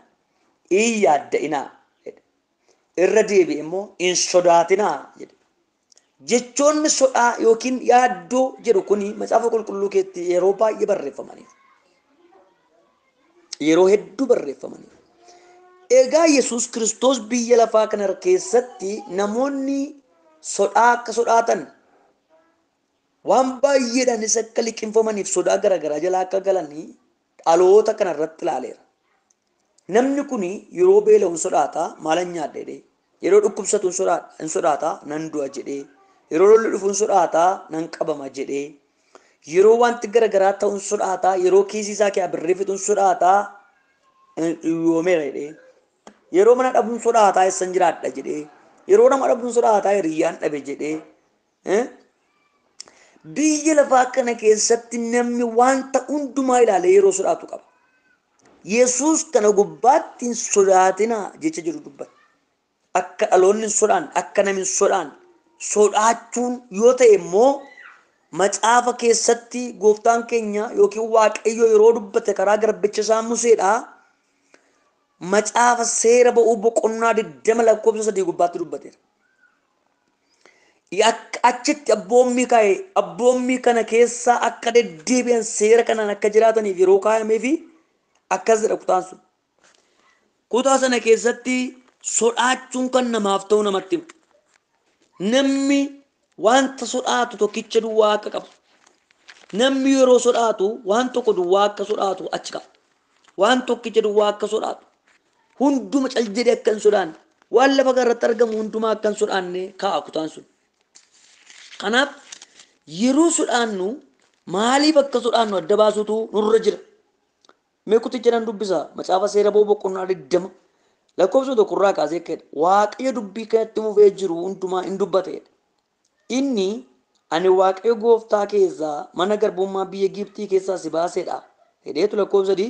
Speaker 2: hin yaadda'inaa jedhe. Irra deebi'e immoo hin sodaatinaa jedhe. Jechoonni sodaa yookiin yaaddoo jedhu kuni macaafa qulqulluu keessatti yeroo baay'ee barreeffamaniiru. Yeroo hedduu barreeffamaniiru. Egaa Yesuus Kiristoos biyya lafaa kana keessatti namoonni sodaa akka sodaatan waan baay'eedhaanis akka liqinfamaniif sodaa garaagaraa jalaa akka galanii dhaloota kana irratti ilaaleera. Namni kun yeroo beela'u hin sodaata maalan nyaadha jedhee, yeroo dhukkubsatu hin sodaata nan du'a jedhee, yeroo lolli dhufu hin sodaata nan qabama jedhee, yeroo wanti garaagaraa ta'u hin sodaata, yeroo kiisii isaa keessaa birrii fixu hin sodaata yoomeera jedhee, yeroo mana dhabu hin sodaata eessan jiraadha jedhee, yeroo nama dhabu hin sodaata hiriyyaan dhabe jedhee. Biyya lafaa kana keessatti namni wanta hundumaa ilaalee yeroo sodaatu qaba. Yesuus kana gubbaatti hin sodaatinaa jecha jiru dubbata. Akka dhaloonni hin sodaanne, akka namni hin sodaanne, sodaachuun yoo ta'e immoo macaafa keessatti gooftaan keenya yookiin Waaqayyo yeroo dubbate karaa garbicha isaa Museedhaa macaafa seera ba'uu boqonnaa 20 lakkoofsa 3 gubbaatti dubbateera. Achitti abboommii kaa'e, abboommii kana keessaa akka deddeebi'an seera kanaan akka jiraataniif yeroo kaa'amee fi akkas jedha kutaan sun. Kutaa sana keessatti sodaachuun kan namaaf ta'u namatti hima. Namni wanta sodaatu tokkicha duwwaa akka qabu. Namni yeroo sodaatu waan tokko duwwaa akka sodaatu achi qaba. Waan tokkicha duwwaa akka sodaatu. Hunduma cal jedhee akka hin sodaanne, waan lafa kanarratti argamu hundumaa akka hin sodaanne kaa'a kutaan sun. Kanaaf yeroo sodaannu maaliif akka sodaannu adda baasuutu nurra jira. Mee kuticha nan dubbisa macaafa seera ba'uu boqonnaa 20 lakkoofsa tokkorraa kaasee akka jedhe Waaqayyo dubbii kanatti fufee jiru hundumaa hin dubbate jedhe. Inni ani Waaqayyo gooftaa keessaa mana garbummaa biyya Gibxii keessaa si baasedha jedheetu lakkoofsa 3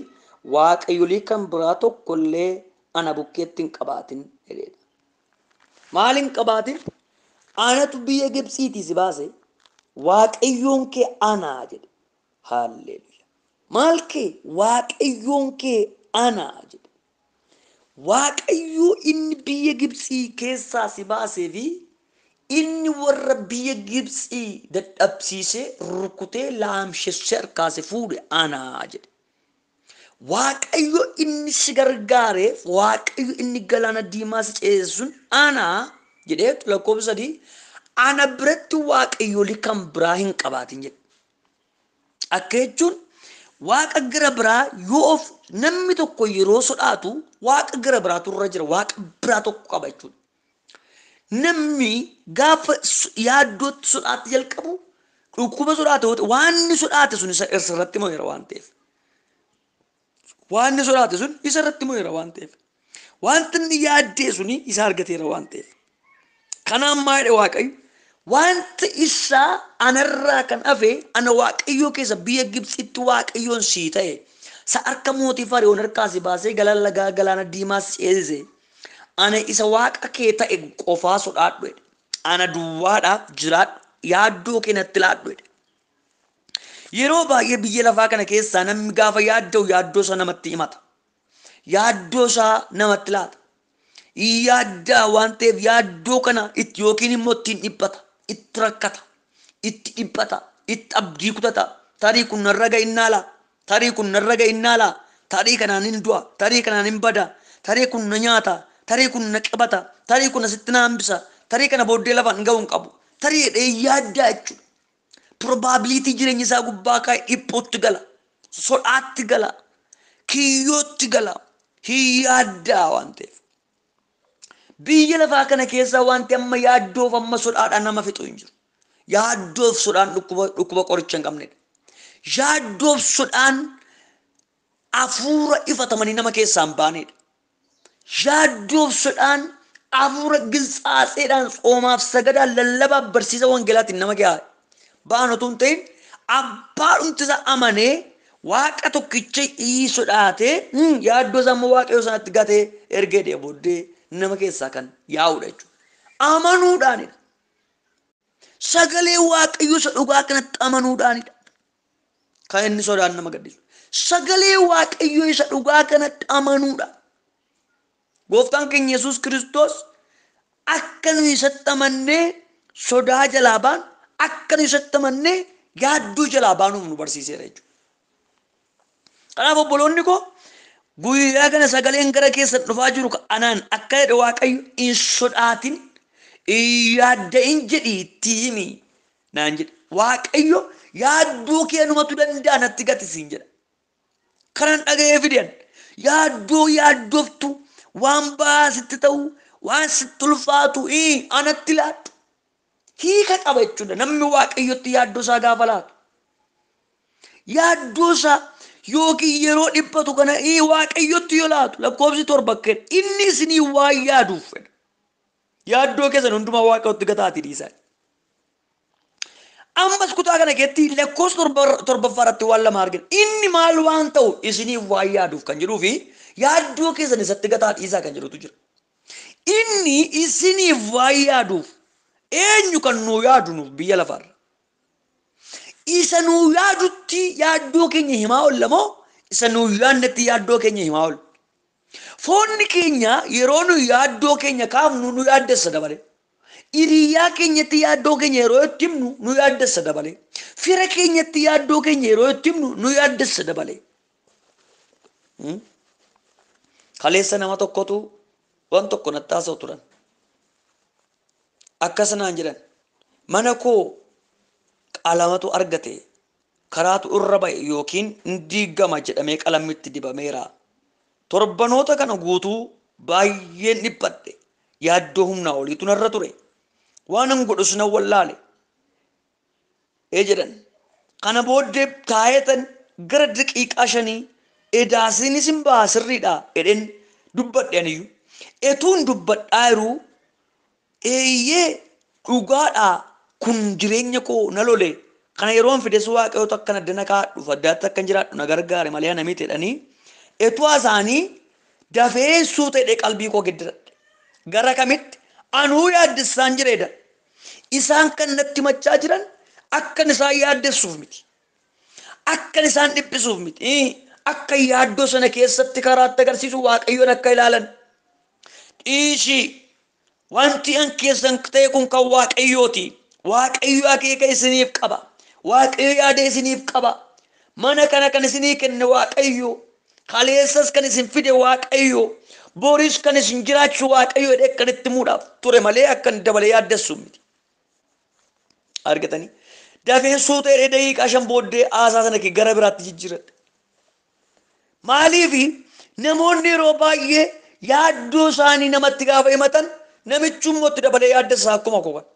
Speaker 2: Waaqayyolii kan biraa tokkollee ana bukkeetti hin qabaatin jedheedha. Maal hin qabaatin? Anatu biyya Gibxiitii si baase, Waaqayyoon kee anaa jedhe. Haalleluuyaa. Maal kee? Waaqayyoon kee anaa jedhe. Waaqayyoo inni biyya Gibxii keessaa si baasee fi inni warra biyya Gibxii dadhabsiisee rukutee laamshessee harkaase fuudhe anaa jedhe. Waaqayyo inni si gargaareef, Waaqayyo inni galaana diimaa si ceesise sun anaa jedhee lakkoofsa 3 ana biratti waaqayyolii kan biraa hin qabaatin jedhe. Akka jechuun waaqa gara biraa yoo of namni tokko yeroo sodaatu waaqa gara biraatu irra jira, waaqa biraa tokko qaba jechuudha. Namni gaafa yaaddootti sodaatti jalqabu dhukkuba sodaate yoo ta'e waan inni sodaate sun isa irratti mo'eera waan ta'eef. Waan inni sodaate sun isa irratti mo'eera waan ta'eef. Wanti inni yaaddee suni isa argateera waan ta'eef. Kanaan maal jedhe Waaqayyo? Wanti isaa anarraa kan hafe ana Waaqayyoo keessa biyya Gibxitti Waaqayyoon sii ta'e sa harka mootii Fari'oon harkaa si baasee galaana lagaa galaana diimaa si ceesise ana isa waaqa kee ta'e qofaa sodaadhu jedhe. Ana duwwaadhaaf jiraadhu, yaaddoo kee natti laadhu jedhe. Yeroo baay'ee biyya lafaa kana keessaa namni gaafa yaadda'u yaaddoo isaa namatti himata. Yaaddoo isaa namatti laata. Yaaddaa waan ta'eef yaaddoo kana itti yookiin immoo ittiin dhiphata, itti rakkata, itti dhiphata, itti abdii kutata. Tarii kun narra ga'innaa laa, tarii kun narra ga'innaa laa, tarii kanaan hin du'a, tarii kanaan hin bada, tarii kun na nyaata, tarii kun na qabata, tarii kun asitti na hambisa, tarii kana booddee lafaan ga'uu hin qabu. Tarii jedhee yaaddaa jechuudha. Probability jireenya isaa gubbaa kaa'e dhiphootti gala, sodaatti gala, kiyyootti gala, hin yaaddaa waan ta'eef. Biyya lafaa kana keessaa wanti amma yaaddoof amma sodaadhaan nama fixu hin jiru. Yaaddoof sodaan dhukkuba qoricha hin qabnedha. Yaaddoof sodaan hafuura ifatamanii nama keessaa hin baanedha. Yaaddoof sodaan hafuura gilxaaseedhaan tsoomaaf sagadaan lallabaaf barsiisa wangeelaatiin nama gahaa ba'an otoo hin ta'in abbaa dhumti isaa amanee waaqa tokkicha sodaatee yaaddoo isaa immoo waaqayyo sanatti gatee ergee deebooddee nama keessaa kan yaa'udha jechuudha. Amanuudhaanidha. Sagalee Waaqayyoo isa dhugaa kanatti amanuudhaanidha. Kan inni sodaan nama gadhiisu. Sagalee Waaqayyoo isa dhugaa kanatti amanuudha. Gooftaan keenya Yesuus Kiristoos akka nu isatti amannee sodaa jalaa baanu, akka nu isatti amannee yaadduu jalaa baanuuf nu barsiiseera jechuudha. Kanaaf obboloonni koo guyyaa kana sagaleen gara keessan dhufaa jiru anaan akka jedhe Waaqayyo hin sodaatin, hin yaadda'in jedhii itti himi naan jedhe. Waaqayyo yaadduu kee numatu danda'a natti gati siin jedha. Kanan dhaga'ee fidan yaaddoo yaaddoftu waan ba'aa sitti ta'u waan sitti ulfaatu anatti laadhu. Hiika qaba jechuudha namni Waaqayyotti yaaddoo isaa gaafa laatu. Yaaddoo isaa yookiin yeroo dhiphatu kana Waaqayyotti yoo laatu lakkoofsi 7 kenna inni isinii waan yaaduuf fedha. Yaaddoo keessan hundumaa Waaqayyotti gataatii dhiisaa. Ammas kutaa kana keessatti lakkoofsa 7 irratti waan lama argina. Inni maal waan ta'u isinii waan yaaduuf kan jedhuu fi yaaddoo keessan isatti gataa dhiisaa kan jedhutu jira. Inni isiniif waan yaaduuf eenyu kan nuu yaadu nuuf biyya lafaarra? Isa nuu yaadutti yaaddoo keenya himaa oolla moo isa nuu yaadnetti yaaddoo keenya himaa oolla? Foonni keenya yeroo nu yaaddoo keenya kaafnu nu yaaddessa dabale. Hiriyaa keenyatti yaaddoo keenya yeroo itti himnu nu yaaddessa dabale. Fira keenyatti yaaddoo keenya yeroo itti himnu nu yaaddessa dabale. Kaleessa nama tokkotu waan tokko natti haasa'u turan. Akkas naan jedhan mana koo qalamatu argate karaatu irra ba'e yookiin hin diigama jedhamee qalamni itti dibameera. Torbanoota kana guutuu baay'een dhiphadhe yaaddoo humnaa oliitu narra ture. Waan hin godhus nan wallaale. Jedhan kana booddee taayetan gara daqiiqaa 5 edaasiinis hin ba'a sirriidha jedheen dubbadhe aniyyuu. Etuun dubbadhaa yeroo eeyyee dhugaadha kun jireenya koo na lole. Kana yeroon fides Waaqayyoota akkana addana kaa'adhuuf addaatti akkan jiraadhu na gargaare malee ana miti jedhanii etuu isaanii dafee suuta jedhee qalbii koo geddiradhe. Gara kamitti anuu yaaddessaan jireedha. Isaan kan natti machaa jiran akkan isaan yaaddessuuf miti. Akkan isaan dhiphisuuf miti. Akka yaaddoo sana keessatti karaatti agarsiisu Waaqayyoon akka ilaalan. Dhiisii wanti an keessan ta'e kun kan Waaqayyooti. Waaqayyo akeeka isiniif qaba. Waaqayyo yaada isiniif qaba. Mana kana kan isinii kenne Waaqayyo. Kaleessas kan isin fide Waaqayyo. Boris kan isin jiraachisu Waaqayyo jedhee kan itti himuudhaaf ture malee akka inni dabalee yaaddessu miti. Argatanii dafeen suuta jedhee daqiiqaa 5 booddee haasaa sana gara biraatti jijjiiradhe. Maaliifi namoonni yeroo baay'ee yaaddoo isaanii namatti gaafa himatan namichummoo itti dabalee yaaddessa akkuma koo kana.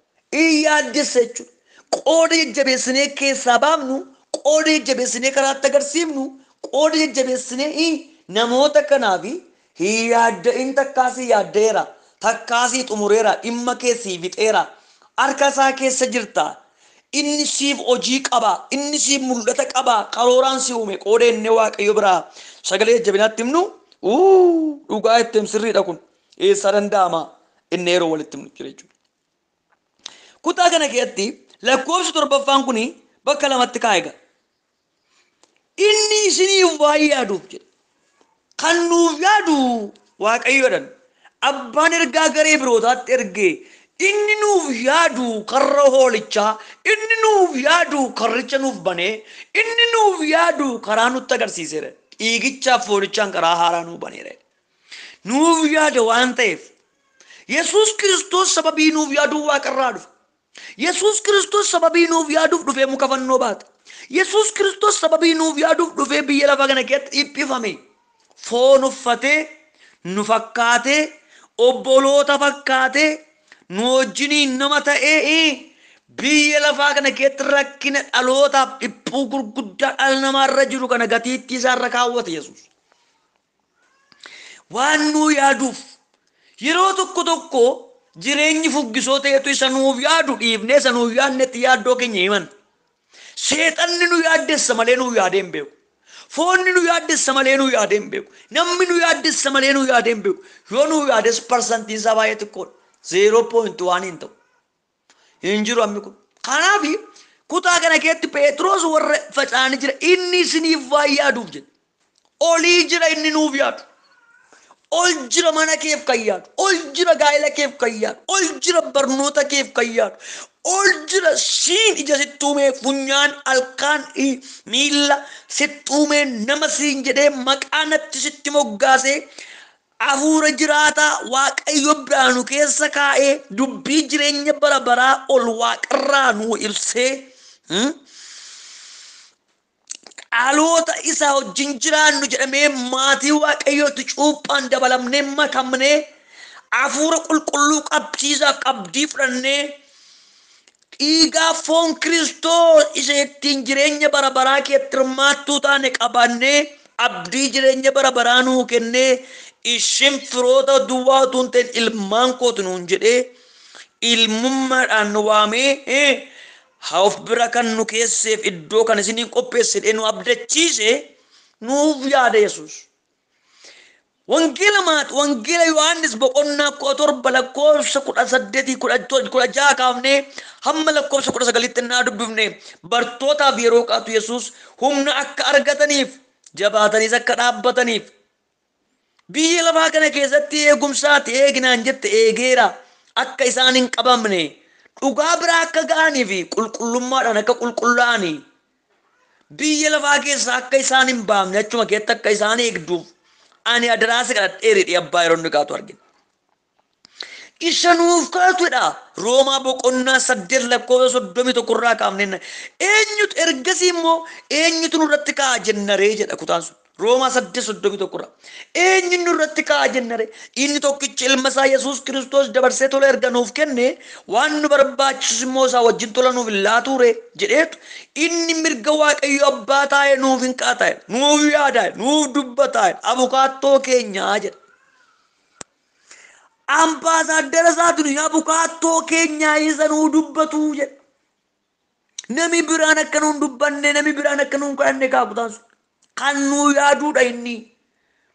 Speaker 2: In yaaddessa jechuudha. Qooda jajjabeessinee keessaa baafnu, qooda jajjabeessinee karaatti agarsiifnu, qooda jajjabeessinee namoota kanaaf hin yaadda'in takkaasii yaaddeera, takkaasii xumureera, dhimma keessii fixeera, harka isaa keessa jirta. Inni siif hojii qaba, inni siif mul'ata qaba, karooraan si uume qooda inni Waaqayyo biraa sagalee jajjabinaatti himnu, dhugaa itti him sirriidha kun eessaa danda'ama inni yeroo walitti himnu jira jechuudha. Kutaa kana keessatti lakkoofsi 7ffaan kun bakka lamatti kaa'e egaa. Inni isiniif waan yaaduuf jedha. Kan nuuf yaadu Waaqayyoodhaan. Abbaan ergaa garee birootaatti ergee inni nuuf yaadu karra hoolichaa, inni nuuf yaadu karricha nuuf banee, inni nuuf yaadu karaa nutti agarsiiseera. Dhiigichaaf foolichaan karaa haaraa nuuf baneera. Nuuf yaada waan ta'eef Yesuus Kiristoos sababii nuuf yaaduuf waaqarraa dhufe. Yesuus Kiristoos sababii nuuf yaaduuf dhufee muka fannoo baate. Yesuus Kiristoos sababii nuuf yaaduuf dhufee biyya lafaa kana keessatti dhiphifame. Foon uffatee, nu fakkaatee, obboloota fakkaatee, nu wajjiniin nama ta'ee biyya lafaa kana keessatti rakkina dhalootaaf dhiphuu gurguddaa dhala namaarra jiru kana gatiittii isaarra kaawwate Yesuus. Waan nuu yaaduuf yeroo tokko tokko jireenyi fuggisoo ta'etu isa nuuf yaadu dhiifnee isa nuuf yaadnetti yaaddoo keenya himan. Seexanni nu yaaddessa malee nuuf yaadee hin beeku. Foonni nu yaaddessa malee nuuf yaadee hin beeku. Namni nu yaaddessa malee nuuf yaadee hin beeku. Yoo nuuf yaades parsantiin isaa baay'ee xiqqoodha. 0.1 hin ta'u. Hin jiru ammi kun. Kanaaf kutaa kana keessatti Phexros warra faca'anii jira inni isiniif waan yaaduuf jedhe. Olii jira inni nuuf yaadu. Ol jira mana keef kan yaadu. Ol jira gaa'ela keef kan yaadu. Ol jira barnoota keef kan yaadu. Ol jira siin ija sitti uumee funyaan alkaan miilla sitti uumee nama siin jedhee maqaa natti sitti moggaasee hafuura jiraataa Waaqayyo biraa nu keessa kaa'ee dubbii jireenya bara baraa ol waaqarraa nu ibsee dhaloota isaa wajjin jiraannu jedhamee maatii Waaqayyootti cuuphaan dabalamnee makamnee hafuura qulqulluu qabsiisaaf qabdii fudhannee dhiigaa foon Kiristoos isa ittiin jireenya bara baraa keetti hirmaattuu taane qabannee abdii jireenya bara baraa nuu kennee ishin firoota duwwaa utuu hin ta'in ilmaan kootu nuun jedhee ilmummaadhaan nu waamee haa of bira kan nu keesseef iddoo kan isiniin qopheesse jedhee nu abdachiise nuuf yaada Yesuus. Wangeela maat Wangeela Yohaannis boqonnaa 17 lakkoofsa 18 16 kaafnee hamma lakkoofsa 19tti naa dubbifne bartootaaf yeroo qaatu Yesuus humna akka argataniif jabaataniis akka dhaabbataniif biyya lafaa kana keessatti eegumsaati eeginaan jette eegeera akka isaan hin qabamne dhugaa biraa akka ga'anii fi qulqullummaadhaan akka qulqullaa'anii biyya lafaa keessa akka isaan hin baafne achuma keessatti akka isaan eegduuf ani adaraa si kadhadheeridhi abbaa yeroo inni kaatu argina. Isa nuuf kaatudha. Roomaa boqonnaa 8 lakkoofsa 31 irraa kaafneen eenyutu ergasii immoo eenyutu nurratti kaa'a jennaree jedha kutaan sun. Roomaa 8:31 irraa. Eenyu nurratti kaa'a jennaree inni tokkichi ilma isaa Yesuus Kiristoos dabarsee tola erga nuuf kenne waan nu barbaachisu immoo isaa wajjin tola nuuf hin laatuure jedheetu inni mirga Waaqayyo abbaa taa'ee nuuf hin kaataa'e nuuf yaadaa'e nuuf dubbataa'e abukaattoo keenyaa jedha. Ambaasaaddara isaatu nuyi abukaattoo keenyaa isa nuu dubbatu jedha. Nami biraan akka nuun dubbanne nami biraan akka nuun kadhanne kaakutaan sun. Kan nuu yaaduudha inni.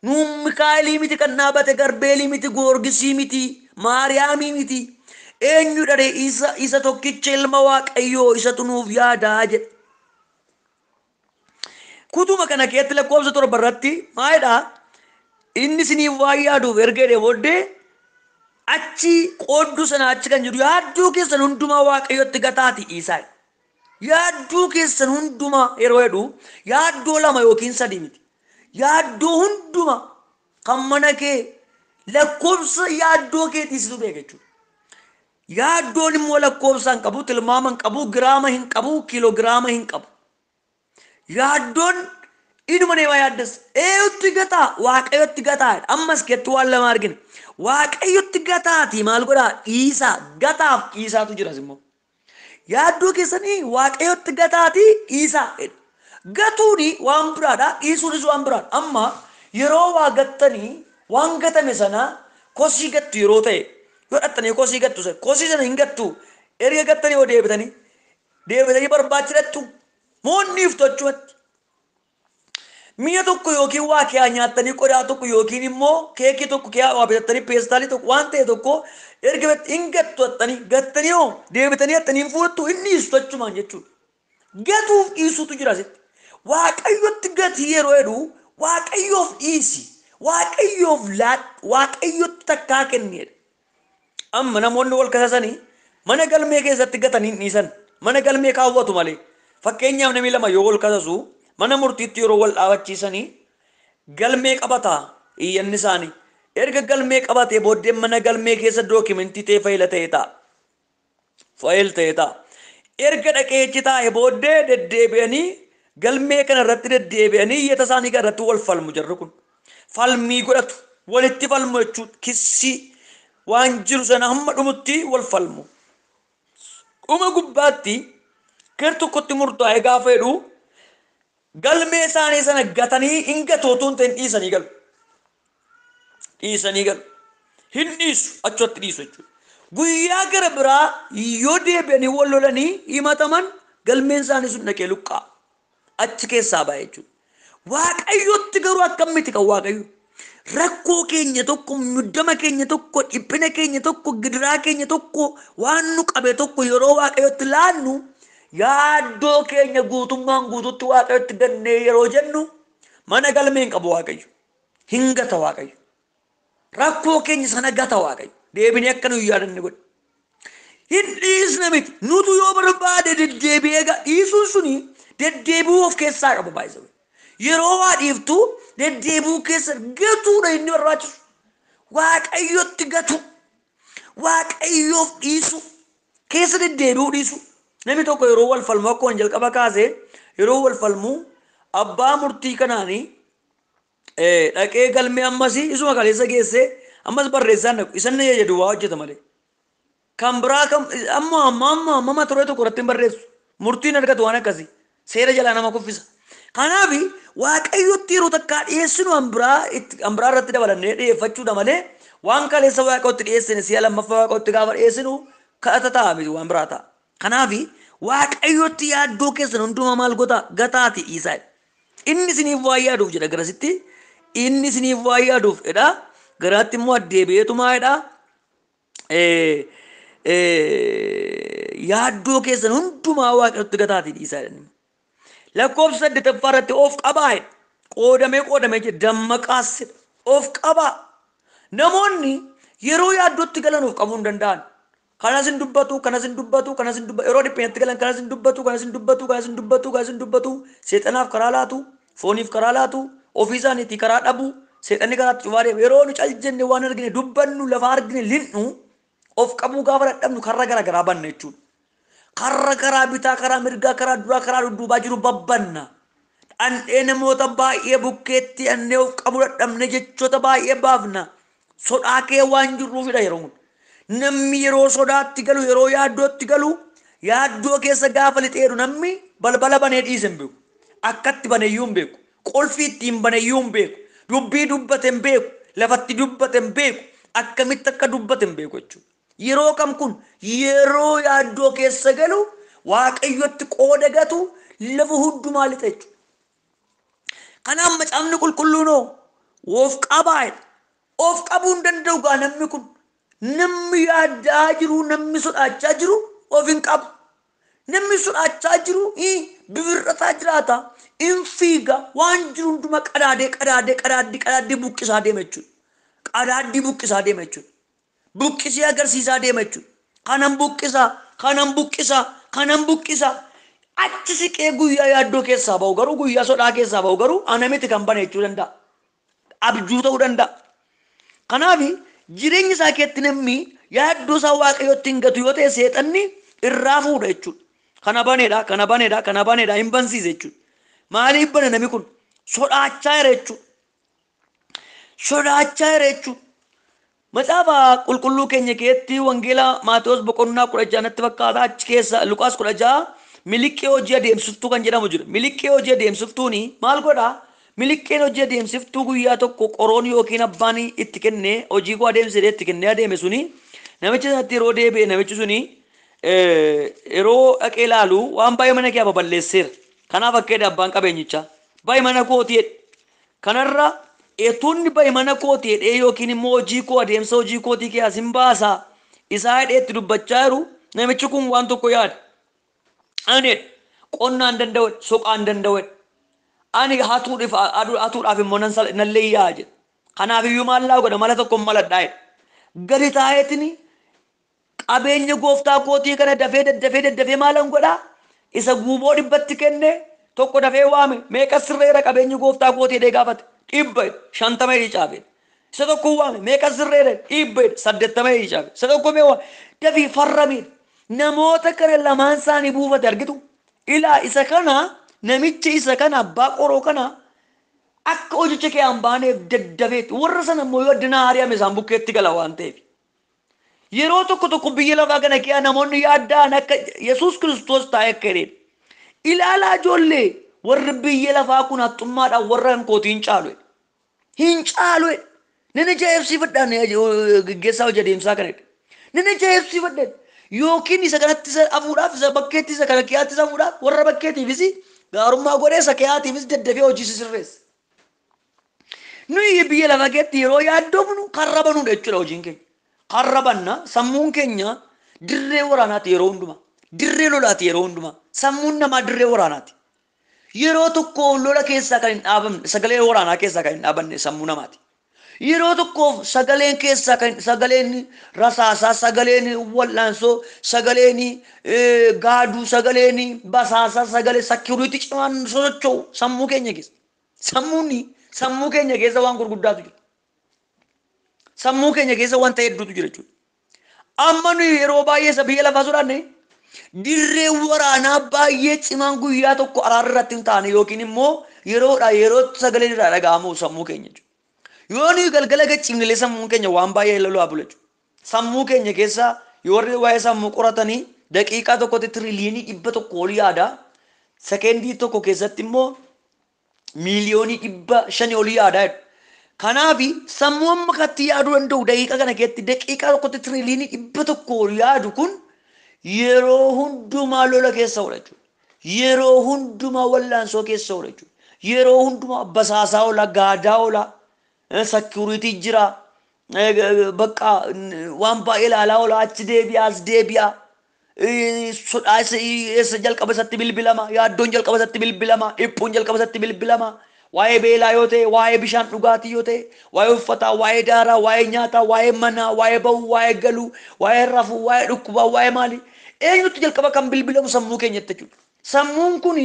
Speaker 2: Nuun Mikaa'elii miti kan dhaabate Garbeelii miti Goorgisii miti Maariyaamii miti. Eenyudha ree isa tokkicha ilma Waaqayyoo isatu nuuf yaadaa jedha. Kutuma kana keessatti lakkoofsa 7 irratti maalidhaa? Inni isiniif waan yaaduuf erga jedhee booddee achi qoodduu sana achi kan jiru yaadduu keessan hundumaa Waaqayyotti gataati dhiisaa. Yaadduu keessan hundumaa yeroo jedhu yaaddoo 2 yookiin 3 miti. Yaaddoo hundumaa kan mana kee lakkoofsa yaaddoo keetii situ beeka jechuudha. Yaaddoon immoo lakkoofsa hin qabu, tilmaama hin qabu, giraama hin qabu, kiiloogiraama hin qabu. Yaaddoon inuma nama yaaddas. Eenyutti gataa? Waaqayyotti gataa. Ammas keetti waan lama argina. Waaqayyotti gataati maal godhaa? Dhiisaa. Gataaf dhiisaatu jiras immoo. Yaaddoo keessanii Waaqayyotti gataati dhiisaa. Gatuuni waan biraadha, dhiisuunis waan biraadha. Amma yeroo waa gattanii waan gatame sana kosii gattu yeroo ta'e yoo dhattanii kosii gattu sana kosii sana hin gattu erga gattanii yoo deebitanii barbaachidattu moonniif tochumatti. Mi'a tokko yookiin waa kiyaa nyaattanii qodaa tokko yookiin immoo keekii tokko kiyaa waa bitattanii peestaalii tokko waan ta'e tokko erga hin gattu attanii gattanii hoo deebitanii attanii hin fuudhattu hin dhiistu achumaan jechuudha. Gatuuf dhiisuutu jira asitti. Waaqayyotti gatii yeroo jedhu Waaqayyoof dhiisi, Waaqayyoof laadhu, Waaqayyotti takkaa kenneedha. Amma namoonni wal kasasanii mana galmee keessatti gatanii hin dhiisan. Mana galmee kaawwatu malee. Fakkeenyaaf namni lama yoo wal kasasu mana murtiitti yeroo wal dhaabachiisanii galmee qabataa iyyanni isaanii. Erga galmee qabatee booddee mana galmee keessa dookimentii ta'e faayila ta'e ta'a. Faayil ta'e ta'a. Erga dhaqee achi taa'e booddee deddeebi'anii galmee kana irratti deddeebi'anii iyyata isaanii kana irratti wal falmu jarri kun. Falmii godhatu. Walitti falmu jechuudha. Kissii waan jiru sana hamma dhumutti wal falmu. Dhuma gubbaatti gar tokkotti murtaa'e gaafa jedhu galmee isaanii sana gatanii hin gatu otoo hin ta'in dhiisanii galu. Dhiisanii galu. Hin dhiisu achumatti dhiisu jechuudha. Guyyaa gara biraa yoo deebi'anii wal lolanii himataman galmeen isaanii sun dhaqee luqqaa. Achi keessaa ba'a jechuudha. Waaqayyotti garuu akkam miti kan Waaqayyo. Rakkoo keenya tokko, muddama keenya tokko, dhiphina keenya tokko, gidiraa keenya tokko, waan nu qabe tokko yeroo Waaqayyotti laannu, yaaddoo keenya guutummaan guututti Waaqayyotti gannee yeroo jennu, mana galmee hin qabu Waaqayyo. Hin gata Waaqayyo. Rakkoo keenya sana gata Waaqayyo. Deebinee akka nuyi yaadanne godhe. Hin dhiisne miti. Nutu yoo barbaade deddeebi'ee dhiisuun suni deddeebi'uu of keessaa qaba baay'isee. Yeroo waa dhiiftu deddeebi'uu keessa gatuudha inni barbaachisu. Waaqayyotti gatu. Waaqayyoof dhiisu. Keessa deddeebi'uu dhiisu. Namni tokko yeroo wal falmu akkuma jalqaba kaasee yeroo wal falmu abbaa murtii kanaanii dhaqee galmee ammasii isuma kaleessa geessee ammas barreessaan dhaqu isan na jedhu waa hojjeta malee. Kan biraa kam amma amma amma amma ture tokko irratti hin barreessu. Murtiin argatu waan akkasii. Seera jalaa nama kuffisa. Kanaaf Waaqayyotti yeroo takkaa dhiyeessinu an biraa irratti dabalannee dhiyeeffachuudha malee waan kaleessa Waaqayyotti dhiyeessine si'a lammaffaa Waaqayyotti gaafa dhiyeessinu kadhata ta'a miti waan biraa ta'a. Kanaaf Waaqayyotti yaaddoo keessan hundumaa maal goota gataati dhiisaa. Inni isiniif waa yaaduuf jedha garasitti. Inni isiniif waa yaaduuf jedha. Garaatti immoo addeebi'eetumaa jedha. Yaaddoo keessan hundumaa Waaqayyotti gataati dhiisaa jedha. Lakkoofsa 8ffaa irratti of qabaa jedha. Qoodamee qoodamee jedha dammaqaas jedha. Of qabaa. Namoonni yeroo yaaddootti galan of qabuu hin danda'an. Kanas hin dubbatu, kanas hin dubbatu, kanas hin dubbatu. Yeroo dhiphinatti galan kanas hin dubbatu, kanas hin dubbatu, kanas hin dubbatu, kanas hin dubbatu. Seexanaaf karaa laatu, fooniif karaa laatu, ofii isaaniitii karaa dhabu, seexanni karaatti cufaa deema. Yeroo nu cal jenne waan argine dubbannu, lafa argine linnu, of qabuu gaafa dadhabnu karra gara garaa banna jechuudha. Karra karaa bitaa, karaa mirgaa, karaa duraa, karaa dudduubaa jiru babbanna. Dhandhee namoota baay'ee bukkeetti dhandhee of qabuu dadhabne jechoota baay'ee baafna. Sodaa kee waan jirruufidha yeroo kun. Namni yeroo sodaatti galu, yeroo yaaddootti galu, yaaddoo keessa gaafa lixeeru namni balbala banee dhiise hin beeku. Akkatti baneeyyuu hin beeku. Qolfii ittiin baneeyyuu hin beeku. Dubbii dubbate hin beeku. Lafatti dubbate hin beeku. Akkamitti akka dubbate hin beeku jechuudha. Yeroo kam kun yeroo yaaddoo keessa galu Waaqayyotti qooda gatu lafa hundumaa lixa jechuudha. Kanaaf macaafni qulqulluunoo of qabaa jedha. Of qabuu hin danda'u gaa namni kun. Namni yaaddaa jiru, namni sodaachaa jiru of hin qabu. Namni sodaachaa jiru bibirrataa jiraata. In fiiga waan jiru hunduma qadaadee qadaadee qadaaddii qadaaddii buqqisaa deema jechuudha. Qadaaddii buqqisaa deema jechuudha. Buqqisee agarsiisaa deema jechuudha. Kanan buqqisaa, kanan buqqisaa, kanan buqqisaa. Achi siqee guyyaa yaaddoo keessaa ba'u garuu guyyaa sodaa keessaa ba'u garuu ana miti kan bane jechuu danda'a. Abjuu ta'uu danda'a. Kanaaf jireenya isaa keessatti namni yaaddoo isaa Waaqayyotti hin gatu yoo ta'e seexanni irraa fuudha jechuudha. Kana baneedha, kana baneedha, kana baneedha hin bansiise jechuudha. Maaliif bane namni kun? Sodaachaa jira jechuudha. Sodaachaa jira jechuudha. Macaafa qulqulluu keenya keessatti wangeela Maatewos boqonnaa 16 natti fakkaata achi keessa Luqaas 16 miliqqee hojii adeemsiftuu kan jedhamu jira. Miliqqee hojii adeemsiftuuni maal godhaa? Miliqqeen hojii adeemsiftuu guyyaa tokko qoroon yookiin abbaan itti kennee hojii koo adeemsisee itti kennee adeeme suni namicha sanatti yeroo deebi'e namichi suni yeroo dhaqee ilaalu waan baay'ee mana kee baballeesseera. Kanaaf akka jedhe abbaan qabeenyichaa baay'ee mana kooti jedhe. Kanarra eetuunni baay'ee mana kooti jedhee yookiin immoo hojii koo adeemsa hojii kootii kee as hin baasaa isaa jedhee itti dubbachaa jiru namichi kun waan tokko yaada. Ani qonnaan danda'u soqaan danda'u ani hatuudhaaf immoo nan leeyyaa jedhe. Kanaaf iyyuu maal laa godha mala tokko maladhaa jedhe. Gadi taa'eetini qabeenya gooftaa kootii kana dafee daddafee daddafee maalan godhaa? Isa guuboo 100tti kenne tokko dafee waame meeqa sirreera qabeenyi gooftaa kootii jedhee gaafate 100 50 jedhee caafe. Isa tokko waame meeqa sirreera 100 80 jedhee caafe. Isa tokko mee waame dafii farrame. Namoota kana lamaan isaanii buufate argitu. Ilaa isa kana namichi isa kana abbaa qoroo kana akka hojicha kee hin baaneef daddafeetti warra sana immoo yoo addunyaa ari'ame isaan bukkeetti gala waan ta'eef. Yeroo tokko tokko biyya lafaa kana keessa namoonni yaaddaan akka Yesuus Kiristoos taa'e akka jedheen. Ilaalaa ijoollee warri biyya lafaa kun haxxummaadhaan warra hin kootii hin caalu. Hin caalu. Nan ajaa'ibsiifadhaan geggeessaa hojii adeemsaa kana jedhe. Nan ajaa'ibsiifadhaan yookiin isa kanatti isa hafuudhaaf isa bakkeetti isa kana keeyaatti isa hafuudhaaf warra bakkeetiifis gaarummaa godhee isa keeyaatiifis daddafee hojii sirreessa. Nuyi biyya lafa keessatti yeroo yaaddoofnu karra banuudha jechuudha hojiin keenya. Karra banna sammuun keenya dirree waraanaati yeroo hundumaa. Dirree lolaati yeroo hundumaa. Sammuun namaa dirree waraanaati. Yeroo tokko lola keessaa kan hin dhaabamne, sagalee waraanaa keessaa kan hin dhaabanne sammuu namaati. Yeroo tokkoof sagaleen keessaa kan sagaleen rasaasaa, sagaleen wal'aansoo, sagaleen gaaduu, sagaleen basaasaa, sagalee security cimaan sosocho'u sammuu keenya keessa. Sammuun sammuu keenya keessa waan gurguddaatu jira. Sammuu keenya keessa wanta hedduutu jira jechuudha. Amma nuyi yeroo baay'ee isa biyya lafaa sodaanne dirree waraanaa baay'ee cimaan guyyaa tokko araarra irratti hin taane yookiin immoo yeroodhaa yerootti sagaleen irraa dhaga'amu sammuu keenya jechuudha. Yoo nuyi galgala gachiifnillee sammuun keenya waan baay'ee lolaa bula jechuudha. Sammuu keenya keessa yoo warri waa'ee sammuu qoratanii daqiiqaa tokkotti tiriliyoonii 100 ol yaada. Sekendii tokko keessatti immoo miiliyoonii 500 ol yaada jedhu. Kanaaf sammuu amma katti yaaduu danda'u daqiiqaa kana keessatti daqiiqaa tokkotti tiriliyoonii 100 ol yaadu kun yeroo hundumaa lola keessa oola jechuudha. Yeroo hundumaa wallaansoo keessa oola jechuudha. Yeroo hundumaa basaasaa oola, gaadaa oola, security jira, bakka waan baay'ee ilaalaa oola, achi deebi'a, as deebi'a. Sodaa eessa jalqaba isatti bilbilama, yaaddoon jalqaba isatti bilbilama, dhiphuun jalqaba isatti bilbilama. Waa'ee beelaa yoo ta'e, waa'ee bishaan dhugaatii yoo ta'e, waa'ee uffataa, waa'ee daaraa, waa'ee nyaataa, waa'ee manaa, waa'ee bahuu, waa'ee galuu, waa'ee rafuu, waa'ee dhukkubaa, waa'ee maalii. Eenyutti jalqaba kan bilbilamu sammuu keenyatti jechuudha. Sammuun kun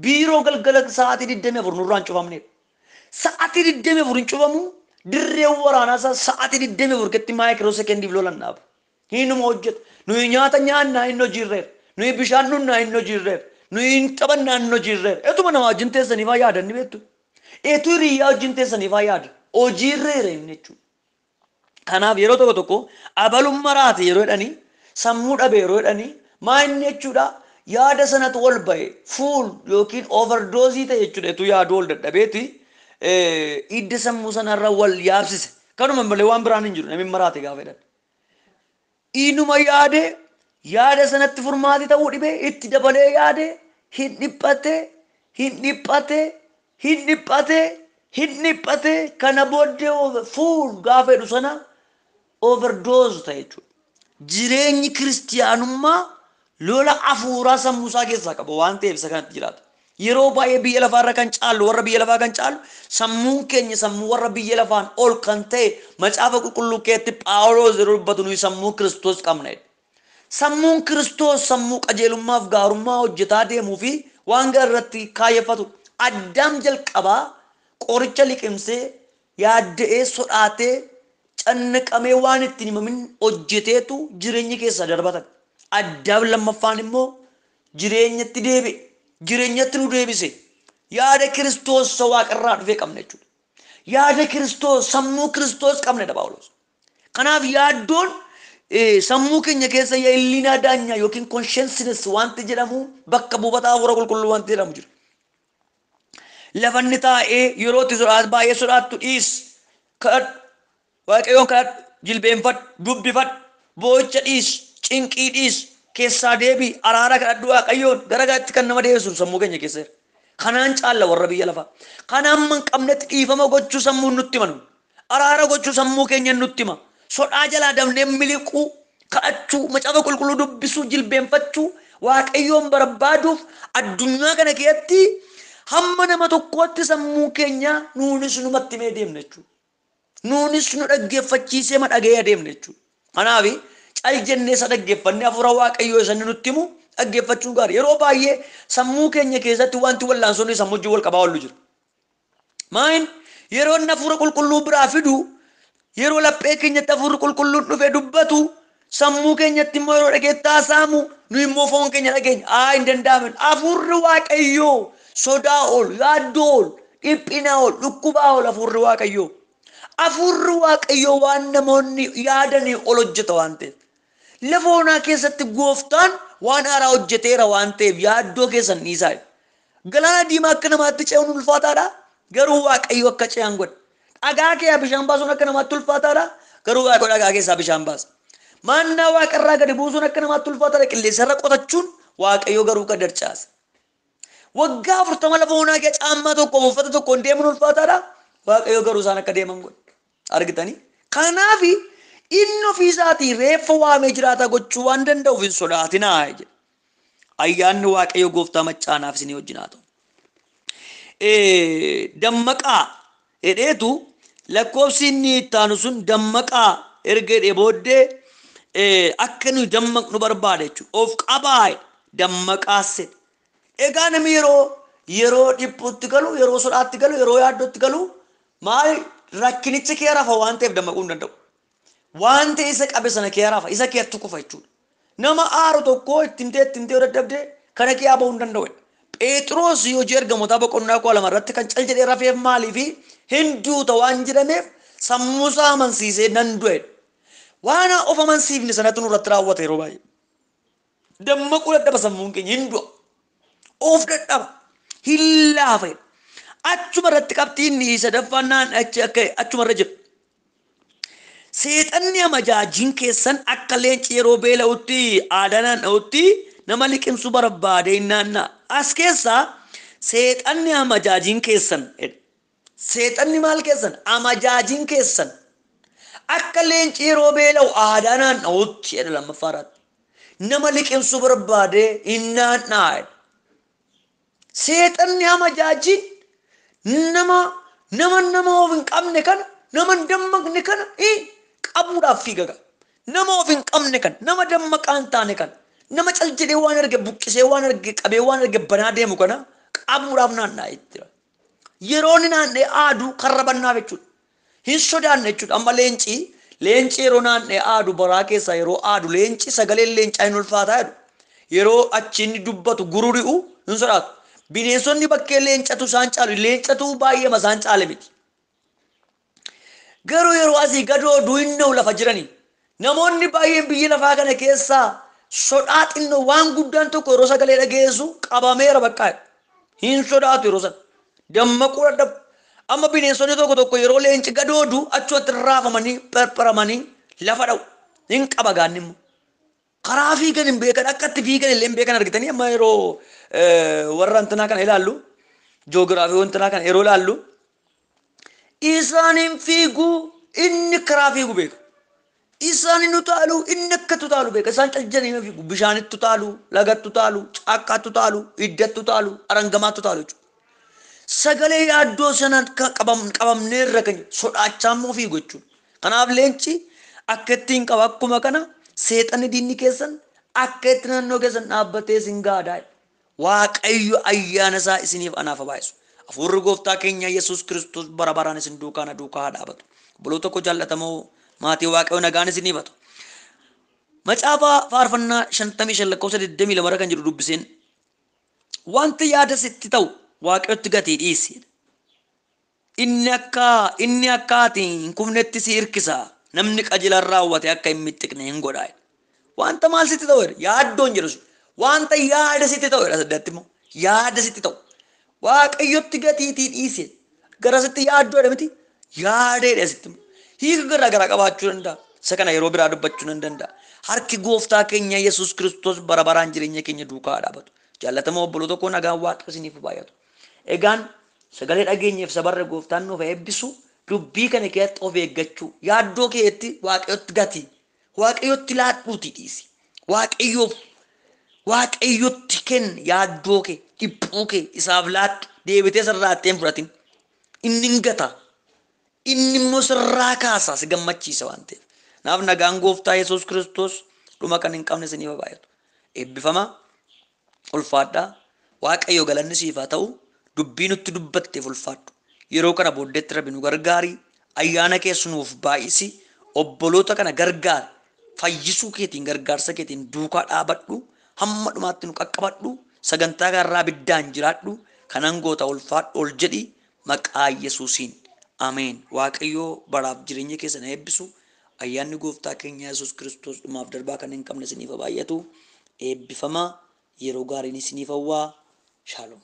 Speaker 2: biiroo galgala sa'aatii 24 nurraa hin cufamnedha. Sa'aatii 24 hin cufamu, dirree waraanaa isaa sa'aatii 24 keessatti maayikiroo sekendiif lolan dhaabu. Hinuma hojjeta. Nuyi nyaata nyaannaa hin hojiirreera. Nuyi bishaan dhugnaa hin hojiirreera. Nuyi hin taphannaa hin hojiirreera. Etuma nama wajjin teessaniifaa yaadan ni beektu. Etu hiriyyaa wajjin teessaniifaa yaada. Hojiirreera inni jechuudha. Kanaaf yeroo tokko tokko abaluun maraate yeroo jedhanii sammuu dhabe yeroo jedhanii maa inni jechuudha yaada sanatu ol ba'e fuul yookiin overdose ta'e jechuudha. Etu yaaduu ol dadhabeeti hidda sammuu sanarra wal yaabsise. Kanuma malee waan biraan hin jiru namni maraate gaafa jedhan. Inuma yaade yaada sanatti furmaati ta'uu dhibee itti dabalee yaade hin dhiphate hin dhiphate hin dhiphate hin dhiphate kana booddee fuul gaafa jedhu sana overdose ta'e jechuudha. Jireenyi kiristiyaanummaa lola afuuraa sammuu isaa keessaa qaba waan ta'eef isa kanatti jiraata. Yeroo baay'ee biyya lafaarra kan caalu warra biyya lafaa kan caalu sammuun keenya sammuu warra biyya lafaan ol kan ta'e macaafa qulqulluu keessatti Phaawulos yeroo dubbatu nuyi sammuu Kiristoos qabna jedha. Sammuun Kiristoos sammuu qajeelummaaf gaarummaa hojjetaa deemuu fi waan gara irratti kaayyeffatu. Addaam jalqabaa qoricha liqimsee yaadda'ee sodaatee cannaqamee waan ittiin himamin hojjeteetu jireenya keessaa darbatan. Addaam lammaffaan immoo jireenyatti deebi'e. Jireenyatti nu deebise. Yaada Kiristoos isa waaqarraa dhufee qabna jechuudha. Yaada Kiristoos, sammuu Kiristoos qabna Phaawulos. Kanaaf yaaddoon sammuu keenya keessa yeellinaa daanyaa yookiin consciousness wanti jedhamu bakka buufataa hafuura qulqulluu wanti jedhamu jira. Lafanni taa'ee yeroo itti sodaatu baay'ee sodaattu dhiis. Kadhadhu. Waaqayyoon kadhadhu. Jilbeenfadhu. Dubbifadhu. Boo'icha dhiis. Cinqii dhiis. Keessaa deebii araara kadhadhu Waaqayyoon gara garatti kan nama deebisu sammuu keenya keessa jira. Kanaan caalla warra biyya lafaa. Kanaan amma hin qabnetti dhiifama gochuu sammuun nutti hima. Araara gochuu sammuu keenya nutti hima. Sodaa jalaa dabnee miliquu, kadhachuu, macaafa qulqulluu dubbisuu, jilbeenfachuu, Waaqayyoon barbaaduuf addunyaa kana keessatti hamma nama tokkootti sammuu keenya nuunis numatti himee deemna jechuudha. Nuunis nu dhaggeeffachiisee ma dhaga'ee adeemna jechuudha. Kanaaf cal jennee isa dhaggeeffannee hafuura Waaqayyoo isa inni nutti himu dhaggeeffachuun gaarii. Yeroo baay'ee sammuu keenya keessatti wanti wal'aansonni sammuu wajjin wal qabaa oolu jira. Maayin yeroo inni hafuura qulqulluu biraa fidu yeroo laphee keenyatti hafuurri qulqulluun dhufee dubbatu sammuu keenyatti immoo yeroo dhageetti haasa'amu nu immoo foon keenya dhageenya. Aa hin danda'amin. Hafuurri Waaqayyoo sodaa ol, yaaddoo ol, dhiphina ol, dhukkubaa ol hafuurri Waaqayyoo. Hafuurri Waaqayyoo waan namoonni yaadanii ol hojjeta waan ta'eef. Lafa onaa keessatti gooftaan waan haaraa hojjeteera waan ta'eef yaaddoo keessan dhiisaa. Galaana diimaa akka namaatti ce'uun ulfaataadha. Garuu Waaqayyo akka ce'an godha. Dhagaa keessaa bishaan baasuun akka namaatti ulfaataadha. Garuu Waaqayyo dhagaa keessaa bishaan baasa. Maannaa waaqarraa gadi buusuun akka namaatti ulfaataadha. Qilleensarra qotachuun Waaqayyo garuu gad darcaasa. Waggaa 40 lafa onaa keessa caammaa tokko uffata tokko hin deemuun ulfaataadha. Waaqayyo garuu isaan akka deeman godhe. Argitanii? Kanaaf inni ofii isaatii reeffa waamee jiraata gochuu waan danda'uuf hin sodaatinaa jedhe. Ayyaanni Waaqayyo gooftaa maccaanaaf isinii wajjin haa ta'u. Dammaqaa jedheetu lakkoofsi inni itti aanu sun dammaqaa erga jedhee booddee akka nuyi dammaqnu barbaada jechuudha. Of qabaa dammaqaas. Egaa namni yeroo dhiphuutti galu, yeroo sodaatti galu, yeroo yaaddootti galu maal rakkinicha kee rafa waan ta'eef dammaquu hin danda'u. Waan ta'e isa qabe sana kee rafa, isa keetti kufa jechuudha. Nama aaru tokko ittiin ta'e dadhabdee kana kee bahuu hin danda'u. Phexros hojii ergamootaa boqonnaa 12 irratti kan cal jedhee rafeef maaliifi hin duuta waan jedhameef sammuu isaa amansiisee nan du'e. Waan of amansiifne sanatu nurratti raawwata yeroo baay'ee. Dammaquu dadhaba sammuun keenya hin du'a. Of dadhaba. Hin laafa. Achuma irratti qabxii inni sadaffaan naan achuma irra jira. Seexanni amajaajiin keessan akka leenci yeroo beela'utti aadaa naanna'utti nama liqimsuu barbaade hin naanna'a. As keessaa seexanni amajaajiin keessan. Seexanni maal keessan? Amajaajiin keessan. Akka leenci yeroo beela'u aadaa naanna'utti jedha lammaffaa irratti. Nama liqimsuu barbaade hin naanna'a. Seexanni amajaajiin nama nama of hin qabne kana, nama hin dammaqne kana qabuudhaaf fiiga. Nama of hin qabne kana, nama dammaqaa hin taane kana, nama cal jedhee waan arge buqqisee waan arge qabee waan arge banaa deemu kana qabuudhaaf naanna'a jechuudha. Yeroo inni naanna'ee aadu karra bannaaf jechuudha. Hin sodaanne jechuudha. Amma leenci yeroo naanna'ee aadu baraa keessaa yeroo aadu leenci sagaleen leencaa hin ulfaataa jedhu. Yeroo achi inni dubbatu gururi'u hin sodaatu. Bineensonni bakkee leencatu isaan caalu, leencatu baay'eema isaan caale miti. Garuu yeroo asii gadoo du'innoo lafa jiranii namoonni baay'een biyya lafaa kana keessaa sodaa xinnoo waan guddaan tokko yeroo sagalee dhageessu qabameera bakka hin sodaatu yeroo sana dammaquu dadhabu. Amma bineensonni tokko tokko yeroo leenci gadoodu achumatti raafamanii pherpheramanii lafa dha'u hin qaba gaanni immoo. Karaa fiigan hin beekan, akka itti fiigan illee hin beekan argitanii. Amma yeroo warra antinaa kana ilaallu, joogiraafii wantinaa kana yeroo ilaallu, isaan hin fiigu, inni karaa fiigu beeka. Isaan hin utaalu, inni akka utaalu beeka. Isaan caljanii hin fiigu, bishaanitti utaalu, lagatti utaalu, caakkaatti utaalu, iddatti utaalu, arangamaatti utaalu jechuudha. Sagalee yaaddoo sanaan qabamneerra kan sodaachaa immoo fiigu jechuudha. Kanaaf leenci akka ittiin qaba akkuma kana seexanni diinni keessan akka itti naannoo keessan dhaabbatee isin gaadaa. Waaqayyo ayyaana isaa isiniif anaaf baay'isu. Hafuurri gooftaa keenya Yesuus Kiristoos bara baraan isin duukaa na duukaa haa dhaabatu. Obboloota koo jaallatamoo maatii Waaqayyo nagaan isiniif haa ta'u. Macaafa faarfannaa 55 lakkoofsa 22 irra kan jiru dubbiseen wanti yaada sitti ta'u Waaqayyotti gatii dhiisi. Inni akka ati hin kufnetti si hirkisa. Namni qajeelaan raawwate akka hin mixxiqne hin godhaa. Wanta maal sitti ta'u jedha? Yaaddoon jedhu sun. Wanta yaada sitti ta'u jedha saddatti immoo. Yaada sitti ta'u. Waaqayyotti gatiitii dhiise. Garasitti yaaddoo jedha miti. Yaada jedha sitti immoo. Hiika garaa garaa qabaachuu danda'a. Isa kana yeroo biraa dubbachuu nan danda'a. Harki gooftaa keenya Yesuus Kiristoos bara baraan jireenya keenya duukaa haa dhaabatu. Jaallatamoo obboloota koo nagaan Waaqa isiniif baay'atu. Egaan sagalee dhageenyeef sabarra gooftaan nuuf eebbisu. Dubbii kana keessatti of eeggachuu, yaaddoo keetti Waaqayyotti gatii, Waaqayyotti laadhuuti dhiisi. Waaqayyotti kenni yaaddoo kee, dhiphuu kee isaaf laadhu, deebitee sirraa itti hin fudhatin. Inni hin gata, inni immoo sirraa kaasa, si gammachiisa waan ta'eef. Kanaaf nagaan gooftaa Yesuus Kiristoos dhuma kan hin qabne isiniif baay'atu. Eebbifamaa, ulfaadhaa, Waaqayyo galanni siif haa ta'u, dubbii nutti dubbatteef ulfaadhu. Yeroo kana booddeetti Rabbi nu gargaari, ayyaana keessa nuuf baay'isi, obboloota kana gargaari, fayyisuu keetiin gargaarsa keetiin duukaa dhaabadhu, hamma dhumaatti nu qaqqabadhu, sagantaa kanarraa biddaan jiraadhu, kanan goota ulfaadhu ol jedhi maqaa Yesuusiin. Ameen. Waaqayyo baraaf jireenya keessa na eebbisu. Ayyaanni gooftaa keenya Yesuus Kiristoos dhumaaf darbaa kan hin qabne isiniif baay'atu. Eebbifamaa. Yeroo gaariin isiniif hawwaa. Shaaloom.